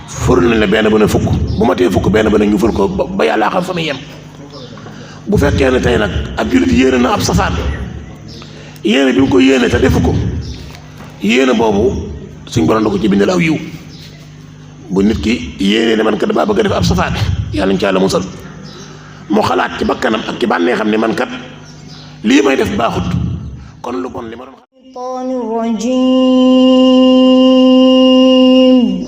fur nañ la benn ba ne fukk bu ma tee fukk benn ba ne ñu ful ko ba yàllaa xam fa muy yem bu fekkee ne tey nag ab jullit yéene na ab safaan yéene bi mu ko yéene te defu ko yéene boobu suñ borom da ko ci bindal aw yiw bu nit ki yéene ne man kat damaa bëgg a def ab safaan yàlla ñu ci Yàlla musal mu xalaat ci bakkanam ak ci bànnee xam ne man kat lii may def baaxut kon lu bon li ma doon الشيطان الرجيم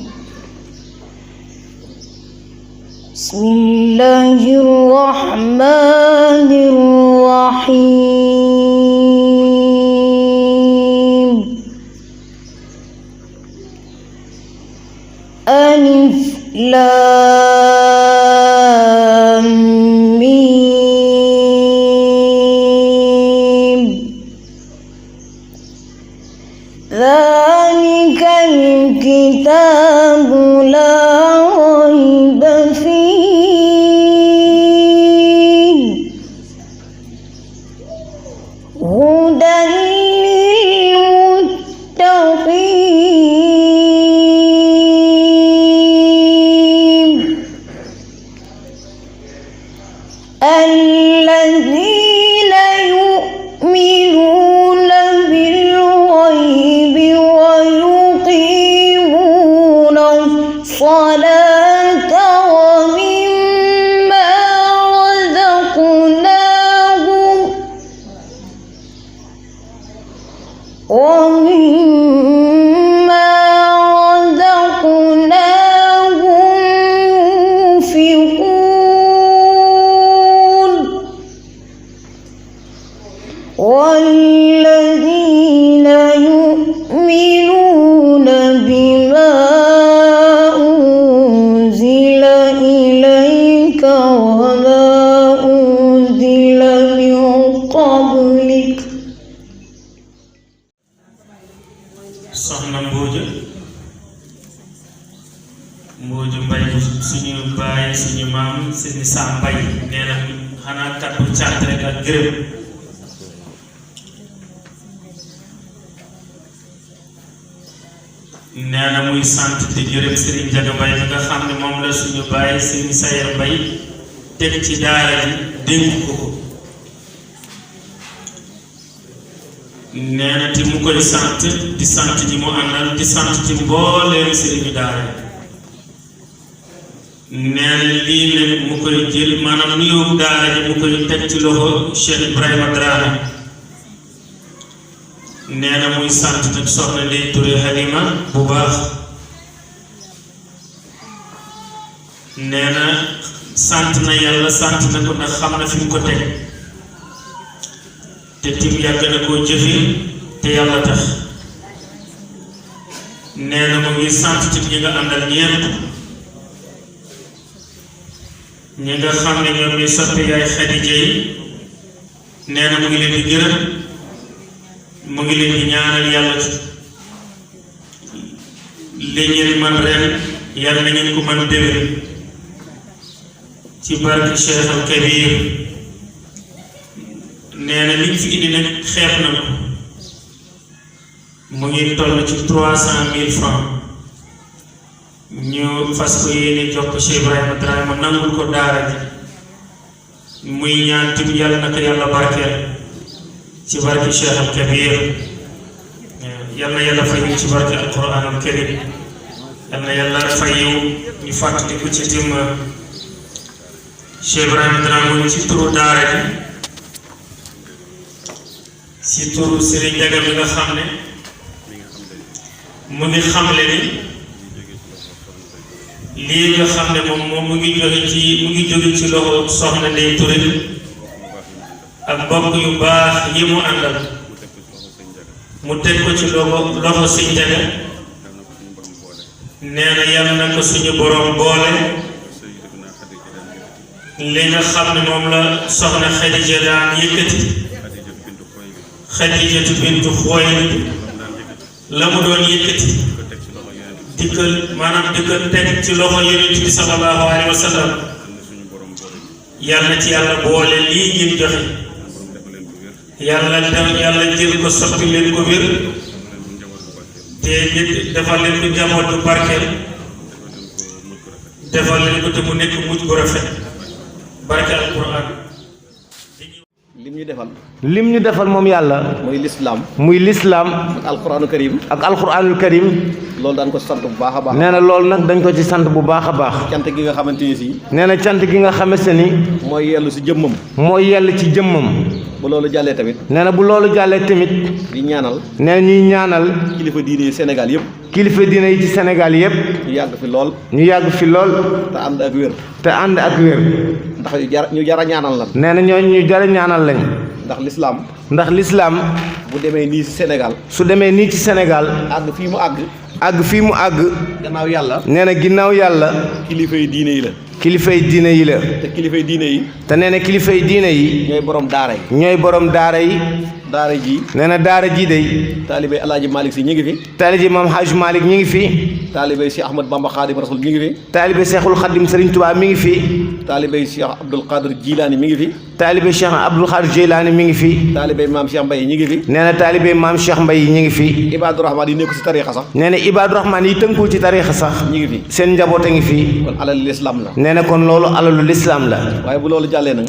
بسم الله الرحمن الرحيم ألف لام ميم ذلك الكتاب لا ريب فيه هدى للمتقين الذين يؤمنون بالغيب ويقيمون الصلاة ومما رزقناهم ينفقون والذين يؤمنون بما أنزل إليك وما أنزل من قبلك soxna Mbooja Mbay suñu baay suñu maam suñu saa mbay nee na xanaa kàddu cant rek ak gërëm nee na muy sant te gërëm Serigne Ndiaga Mbay mi nga xam ne moom la suñu baay Serigne Sayer Mbay teg ci daara ji dénk ko nee na te mu koy sant di sant ñi mu àndal di sant ci mbooleem sëriñu daara nee na lii nag mu koy jël maanaam nuyoo daara ji mu koy teg ci loxo Cheikh Ibrahima Dramé nee na muy sant nag soxna Ndeye Touré Halima bu baax nee na sant na yàlla sant na ko nag xam na fi mu ko teg te tim yàgg na koo jëfe te yàlla tax nee na mu ngi sant tim ñi nga àndal ñeent ñi nga xam ne ñoom ñuy soppe yaay Xadija yi nee na mu ngi leen di gërëm mu ngi leen di ñaanal yàlla li ngeen man ren yàlla na ngeen ko man déwén ci barke Cheikh al Kabir nee na liñ fi indi nag xeeb na ko mu ngi toll ci 300,000 francs ñu fas ko yéene jox ko Cheikh Ibrahima Dramé nangul ko daara ji muy ñaan tim yàlla na ko yàlla barkeel ci barke Cheikh al Kabir yal na yàlla fay ci barke al Quran al Karim yal na yàlla fay ñu fàttaliku ci tim Cheikh Ibrahima Dramé ci turu daara ji ci turu Serigne Ndiaga bi nga xam ne mu ngi xamle ni lii nga xam ne moom mu ngi jóge ci loxo soxna Ndeye Touré ak mbokk yu baax yi mu àndal mu teg ko ci loxo Sëñ Ndiaga nee na yal na ko suñu borom boole li nga xam ne moom la soxna Xadija daan yëkkati Xadijatu bintu Xuwaylid la mu doon yëkkati di ko teg ci loxo Yonent bi sallallahu alayhi wa sallam yàlla na ci yàlla boole lii ngeen joxe yàlla jël ko soppi leen ko wér te defal leen ko njaboot bu barkeel defal leen ko te mu nekk mujj gu rafet barke alquran lim ñu defal moom yàlla muy lislaam ak alquranul karim loolu daan ko sant bu baax a baax nee na loolu nag dañ ko ci sant bu baax a baax cant gi nga xamante ni si nee na cant gi nga xamante ni mooy yell ci jëmmam bu loolu jàllee tamit nee na bu loolu jàllee tamit di ñaanal nee na ñuy ñaanal kilifa diine yi Sénégal yëpp ci Sénégal yëpp ñu yàgg fi lool te ànd ak wér ndax ñu jara ñaanal lan nee na ñooñu ñu jara ñaanal lañ ndax lislaam bu demee nii ci Sénégal àgg fii mu àgg gannaaw yàlla nee na ginnaaw yàlla kilifay diine yi la te kilifay diine yi te nee na kilifay diine yi ñooy borom daara yi daara ji nee na daara ji day taalibey alaaji Malick si ñi ngi fi taalibey maam Hadj Malick ñi ngi fi taalibey Cheikh Ahmad Bamba Khadim Rasoul ñi ngi fi taalibey Cheikhul Khadim Serigne Touba mi ngi fi taalibey Cheikh Abdoul Qadir Jilani mi ngi fi taalibey Cheikh Abdoul Qadir Jilani mi ngi fi taalibey maam Cheikh Mbaye ñi ngi fi nee na taalibey maam Cheikh Mbaye ñi ngi fi Ibadu Rahman yi nekk ci tariixa sax nee na Ibadu Rahman yi tënkul ci tariixa sax ñi ngi fi seen njaboot a ngi fi kon alalu lislaam la nee na kon loolu alalu lislaam la waaye bu loolu jàllee nag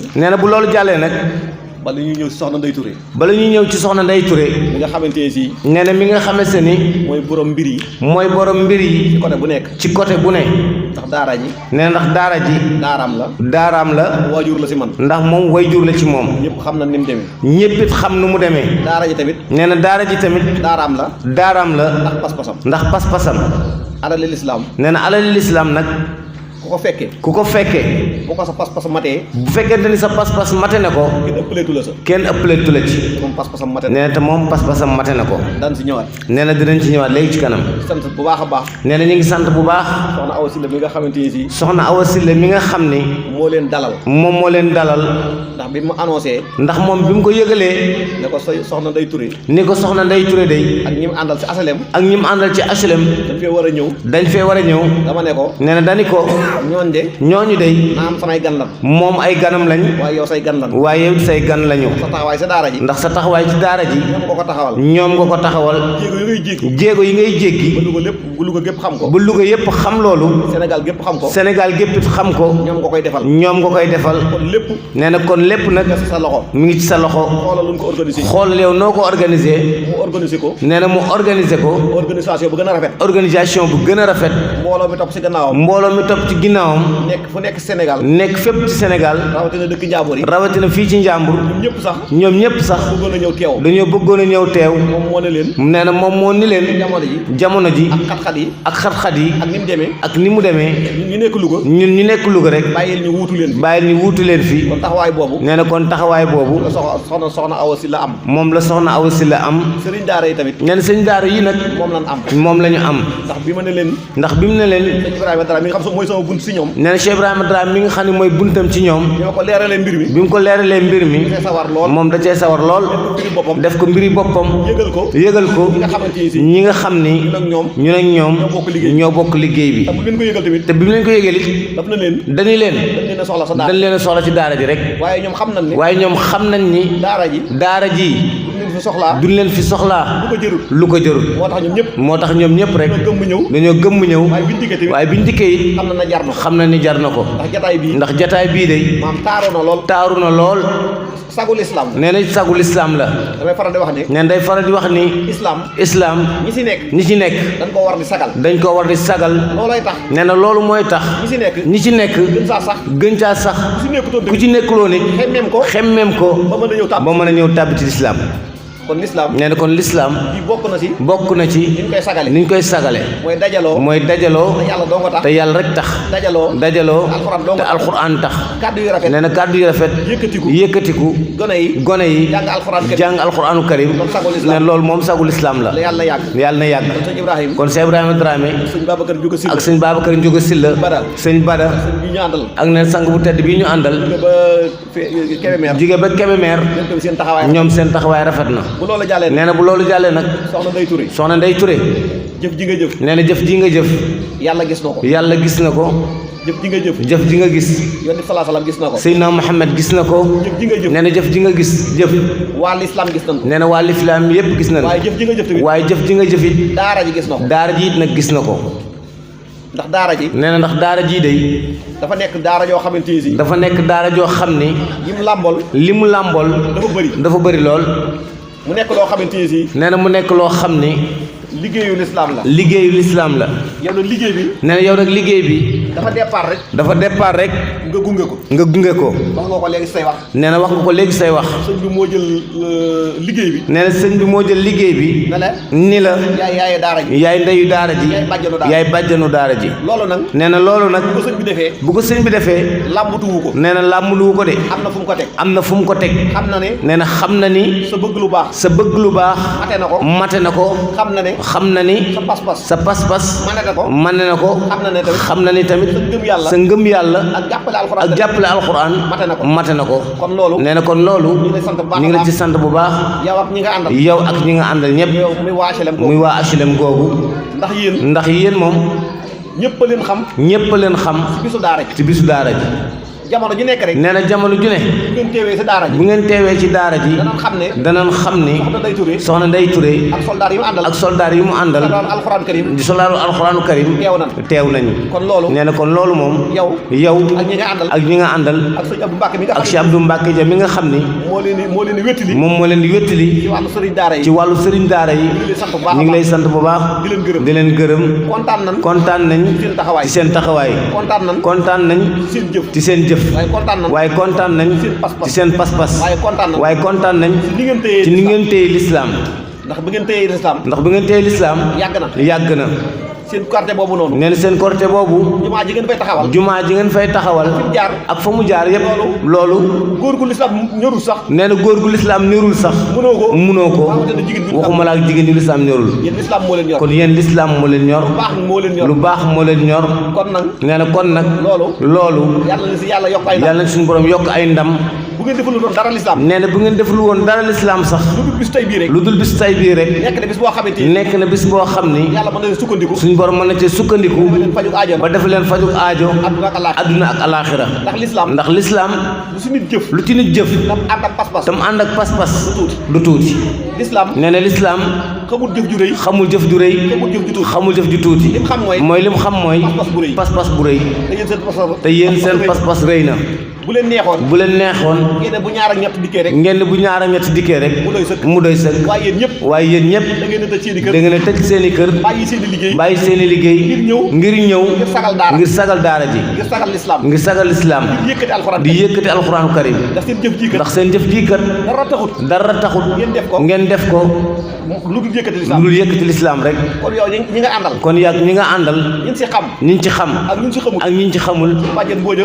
bala ñuy ñëw ci soxna Ndeye Touré mi nga xamante ne si nee na mi nga xamante ni mooy borom mbir yi ci côté bu ne ndax daara ji nee na ndax daara ji daaraam la waajur la ci man ndax moom waajur la ci moom ñëpp xam na ni mu demee ñëpp it xam nu mu demee daara ji tamit nee na daara ji tamit daaraam la ndax pas-pasam alali lislaam nee na alali lislaam nag ku ko fekkee bu ko sa pas-pas matee bu fekkente ni sa pas-pas mate na ko kenn ëppaleetu la ci moom pas-pasam mate na nee na te moom pas-pasam mate na ko daan si ñëwaat nee na dinañ ci ñëwaat léegi ci kanam sant bu baax a baax nee na ñu ngi sant bu baax soxna Awa Sylla mi nga xam ni moo leen dalal ndax bi mu annoncé ndax moom bi mu ko yëgalee ne ko soxna Ndeye Touré day ak ñi mu àndal ci HLM dañ fee war a ñëw dama ne ko nee na dani ko ñooñu de naam samay gan lan moom ay ganam lañ waaye yow say gan lañu sa taxawaay sa daara ji ndax sa taxawaay ci daara ji ñoom nga ko taxawal jéego yi ngay jéggi ba Louga yépp xam loolu Sénégal gépp xam ko ñoom nga koy defal nee na kon lépp nag mu ngi ci sa loxo xoolal yow noo ko organiser nee na mu organiser ko organisation bu gën a rafet mbooloo mi topp ci ginnaawam nekk Sénégal nekk fépp ci Sénégal rawatina dëkk Njàmbur yi rawatina fii ci Njàmbur ñoom ñëpp sax bëggoon a ñëw teew dañoo bëggoon a ñëw teew moom moo ne leen nee na moom moo ni leen jamono ji ak xat-xat yi ak ni mu demee ñu nekk Louga ñun ñu nekk Louga rek bàyyil ñu wuutu leen fii kon taxawaay boobu nee na kon taxawaay boobu la soxna Awa Sylla am moom la soxna Awa Sylla am sëriñ daara yi tamit nee na sëñ daara yi nag moom la ñu am ndax bi mu ne leen sëñ Ibrahima Dara mi nga xam mooy sama bunt si ñoom nee na Cheikh Ibrahima Dara mi nga xam ne mooy buntam ci ñoom bi ma ko leeralee mbir mi bi mu ko leeralee mbir mi moom da cee sawar lool def ko mbiri boppam yëgal ko ñi nga xam ni ñu ak ñoom ñoo bokk liggéey bi te bi mu leen ko yëgal it dañu leen dañ leen a soxla ci daara ji rek waaye ñoom xam nañ ni daara ji duñ leen fi soxlaa lu ko jërul moo tax ñoom ñëpp rek dañoo gëmm ñëw waaye biñ dikkee it xam na ni jar na ko ndax jataay bii de taaru na lool sagul islam nee na sagul islam la damay faral di wax ni nee na day faral di wax ni islam ñi ci nekk dañ ko war di sagal loolay tax nee na loolu mooy tax ñi ci nekk gën caa sax ku ci nekkuloo nit xemmeem ko ba mën a ñëw tàbbi ci islam kon l'islam nee na kon l'islam bokk na ci ni ñu koy sagale mooy dajaloo te yàlla rek tax dajaloo te alxuraan tax nee na kàddu yu rafet yëkkatiku gone yi jàng alxuraanu karim ne loolu moom sagul islam la yàlla na yàgg kon Cheikh Ibrahima Dramé ak sëñ Babacar Njóga Silla sëñ Bada ak ne sang bu tedd bii ñu àndal jóge ba Kébémer ñoom seen taxawaay rafet na bu loolu jàllee nee na bu loolu jàllee nag soxna Ndey Touré jëf ji nga jëf nee na jëf ji nga jëf yàlla gis na ko jëf ji nga jëf ji nga gis yonent bi sallallahu alayhi wasallam gis na ko Seydina Muhammad gis na ko jëf ji nga jëf nee na jëf ji nga gis jëf waa lislaam gis nañ ko nee na waa lislaam yépp gis nañ ko waaye jëf ji nga jëf tamit waaye jëf ji nga jëf it daara ji gis na ko daara ji it nag gis na ko ndax daara ji nee na ndax daara jii day dafa nekk daara joo xamante ni si dafa nekk daara joo xam ni li mu làmbool dafa bëri lool mu nekk loo xamante ni si nee na mu nekk loo xam ni liggéeyu lislaam la yow nag liggéey bi nee na yow nag liggéey bi dafa départ rek nga gunge ko wax nga ko léegi say wax nee na wax nga ko léegi say wax sëñ bi moo jël liggéey bi nee na sëñ bi moo jël liggéey bi ni la yaay daara ji yaay ndeyu daara ji yaay bàjjanu daara ji loolu nag nee na loolu nag bu ko sëñ bi defee làmbatuwu ko nee na làmbatuwu ko de am na fu mu ko teg nee na xam na ni sa bëgg lu baax mate na ko xam na ni sa pas-pas mane na ko xam na ni tamit sa ngëm yàlla ak jàppale alxuraan mate na ko nee na kon loolu ñu ngi la ci sant bu baax yow ak ñi nga àndal ñëpp muy waa HLM googu ndax yéen moom ñëpp a leen xam ci bisu daara ji jamono ju nekk rek nee na jamono ju ne bu ngeen teewee ci daara ji danañ xam ni soxna Ndey Touré ak soldaar yi mu àndal di soldaaru alxuraanu karim teew nañu nee na kon loolu moom yow ak ñi nga àndal ak Cheikh Abdou Mbacke ja mi nga xam ni moom moo leen di wéttali ci wàllu sëriñ daara yi ñu ngi lay sant bu baax di leen gërëm kontaan nañ ci seen taxawaay kontaan nañ ci seen jëf waaye kontaan nañ ci seen pas-pas waaye kontaan nañ ci ni ngeen téye lislaam ndax bu ngeen téye lislaam yàgg na seen quartier boobu noonu nee na seen quartier boobu jumaa ji ngeen fay taxawal ak fa mu jaar yépp loolu góor gu lislaam ñorul sax nee na góor gu lislaam ñorul sax mënoo ko waxuma la ak jigéen ñi lislaam ñorul kon yéen lislaam moo leen ñor lu baax moo leen ñor nee na kon nag loolu yàlla na suñu borom yokk ay ndam bu ngeen deful woon dara lislaam nee na bu ngeen deful woon dara lislaam sax lu dul bis tay bii rek nekk na bis boo xam ni suñu borom mën na cee sukkandiku ba def leen fajuk aajo adduna ak alaaxira ndax lislaam lu ci nit jëf tam ànd ak pas-pas du tuuti nee na lislaam xamul jëf ju rëy xamul jëf ju tuuti mooy lim xam mooy pas-pas bu rëy te yéen seen pas-pas rëy na bu leen neexoon ngeen ne bu ñaar ak ñett dikkee rek mu doy sëkk waaye yéen ñëpp da ngeen a tëj seeni kër bàyyi seeni liggéey ngir ñëw ngir sagal daara ji ngir sagal lislaam di yëkkati alxuraanu karim ndax seen jëf ji kat dara taxut ngeen def ko lu dul yëkkati lislaam rek kon yàgg ñi nga àndal ñi ci xam ak ñi ci xamul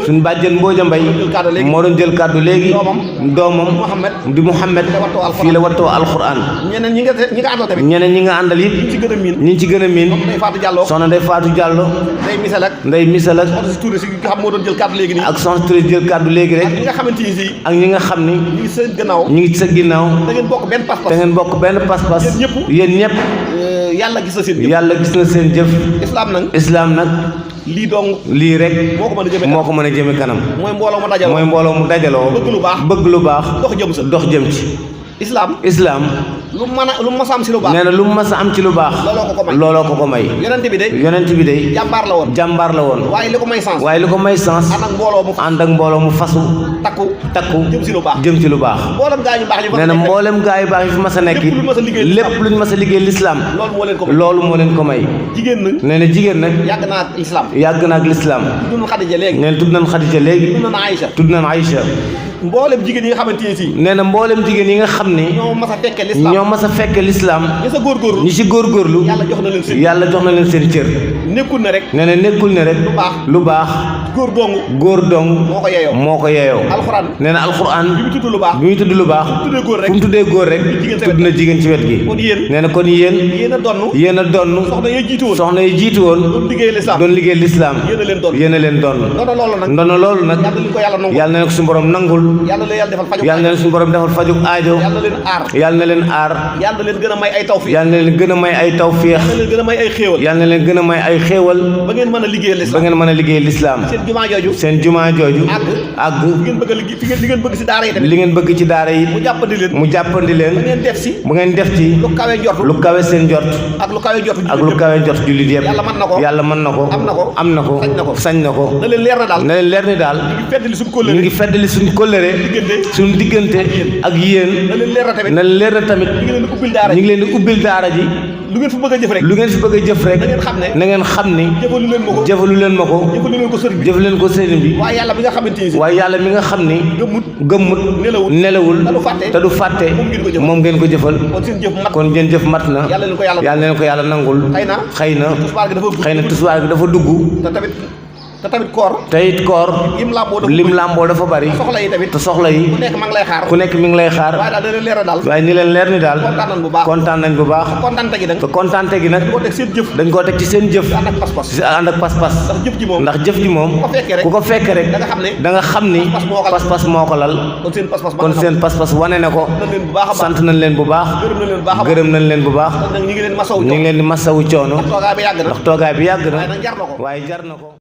suñu bàjjen Mbooja Mbay moo doon jël kàddu léegi doomam di Muhammad fii la wattoo alxuraan ñeneen ñi nga àndal it ñi ci gën a miin soxna Ndey Faatu Jàllo Ndey Misal ak ak soxna Touré jël kàddu léegi rek ak ñi nga xam ni ñi ngi sa ginnaaw te ngeen bokk benn pas-pas yéen ñëpp yàlla gis na seen jëf islaam nag lii rek moo ko mën a jëme kanam mooy mbooloo mu dajaloo bëgg lu baax dox jëm ci islaam lu mu mas a am ci lu baax nee na lu mu mas a am ci lu baax looloo ko may yonent bi day jàmbaar la woon waaye li ko may sens ànd ak mbooloo mu fasu takku jëm ci lu baax nee na mboolem gaa yu baax yi fi mas a nekk lépp luñ mas a liggéey lislaam loolu moo leen ko may nee na jigéen nag yàgg na ak lislaam nee na tudd nañ Xadija léegi tudd nañ Aïcha mboolem jigéen yi nga xamante ne si nee na mboolem jigéen yi nga xam ne ñoo mas a fekke lislaam ñi ci góorgóorlu yàlla jox na leen seen cër nekkul ne rek lu baax góor dong moo ko yeeyoo nee na alxuraan bi muy tudd lu baax fu mu tuddee góor rek tudd na jigéen ci wet gi nee na kon yéen a donn soxna yi jiitu woon doon liggéey lislaam yéen a leen donn ndono loolu nag yàlla na ko suñu borom nangul yàlla na leen suñu borom defal fajug aajo yàlla na leen aar yàlla na leen gën a may ay tawfiix yàlla na leen gën a may ay tawfiix yàlla na leen gën a may ay xéewal ba ngeen mën a liggéey lislaam seen jumaa jooju àgg li ngeen bëgg ci daara yi mu jàppandi leen bu ngeen def ci lu kawe seen njort ak lu kawe njort jullit yëpp yàlla mën na ko am na ko sañ na ko na leen leer ni daal ñu ngi feddali suñu kóllëre suñu diggante ak yéen na leen leer na tamit ñu ngi leen di ubbil daara ji lu ngeen fi bëgg a jëf rek na ngeen xam ni jëfalu leen ma ko jëf leen ko sëriñ bi waaye yàlla mi nga xam ni gëmmut nelawul te du fàtte moom ngeen ko jëfal kon ngeen jëf mat na yàlla na leen ko yàlla nangul xëy na tisbaar gi dafa dugg te tamit koor lim làmboo dafa bari te soxla yi ku nekk mi ngi lay xaar waaye ni leen leer ni daal kontaan nañ bu baax te kontaante gi nag dañ koo teg ci seen jëf ànd ak pas-pas ndax jëf ji moom ku ko fekk rek da nga xam ni pas-pas moo ko lal kon seen pas-pas wane na ko sant nañ leen bu baax gërëm nañ leen bu baax ñu ngi leen di masawu coono ndax toogaay bi yàgg na waaye jar na ko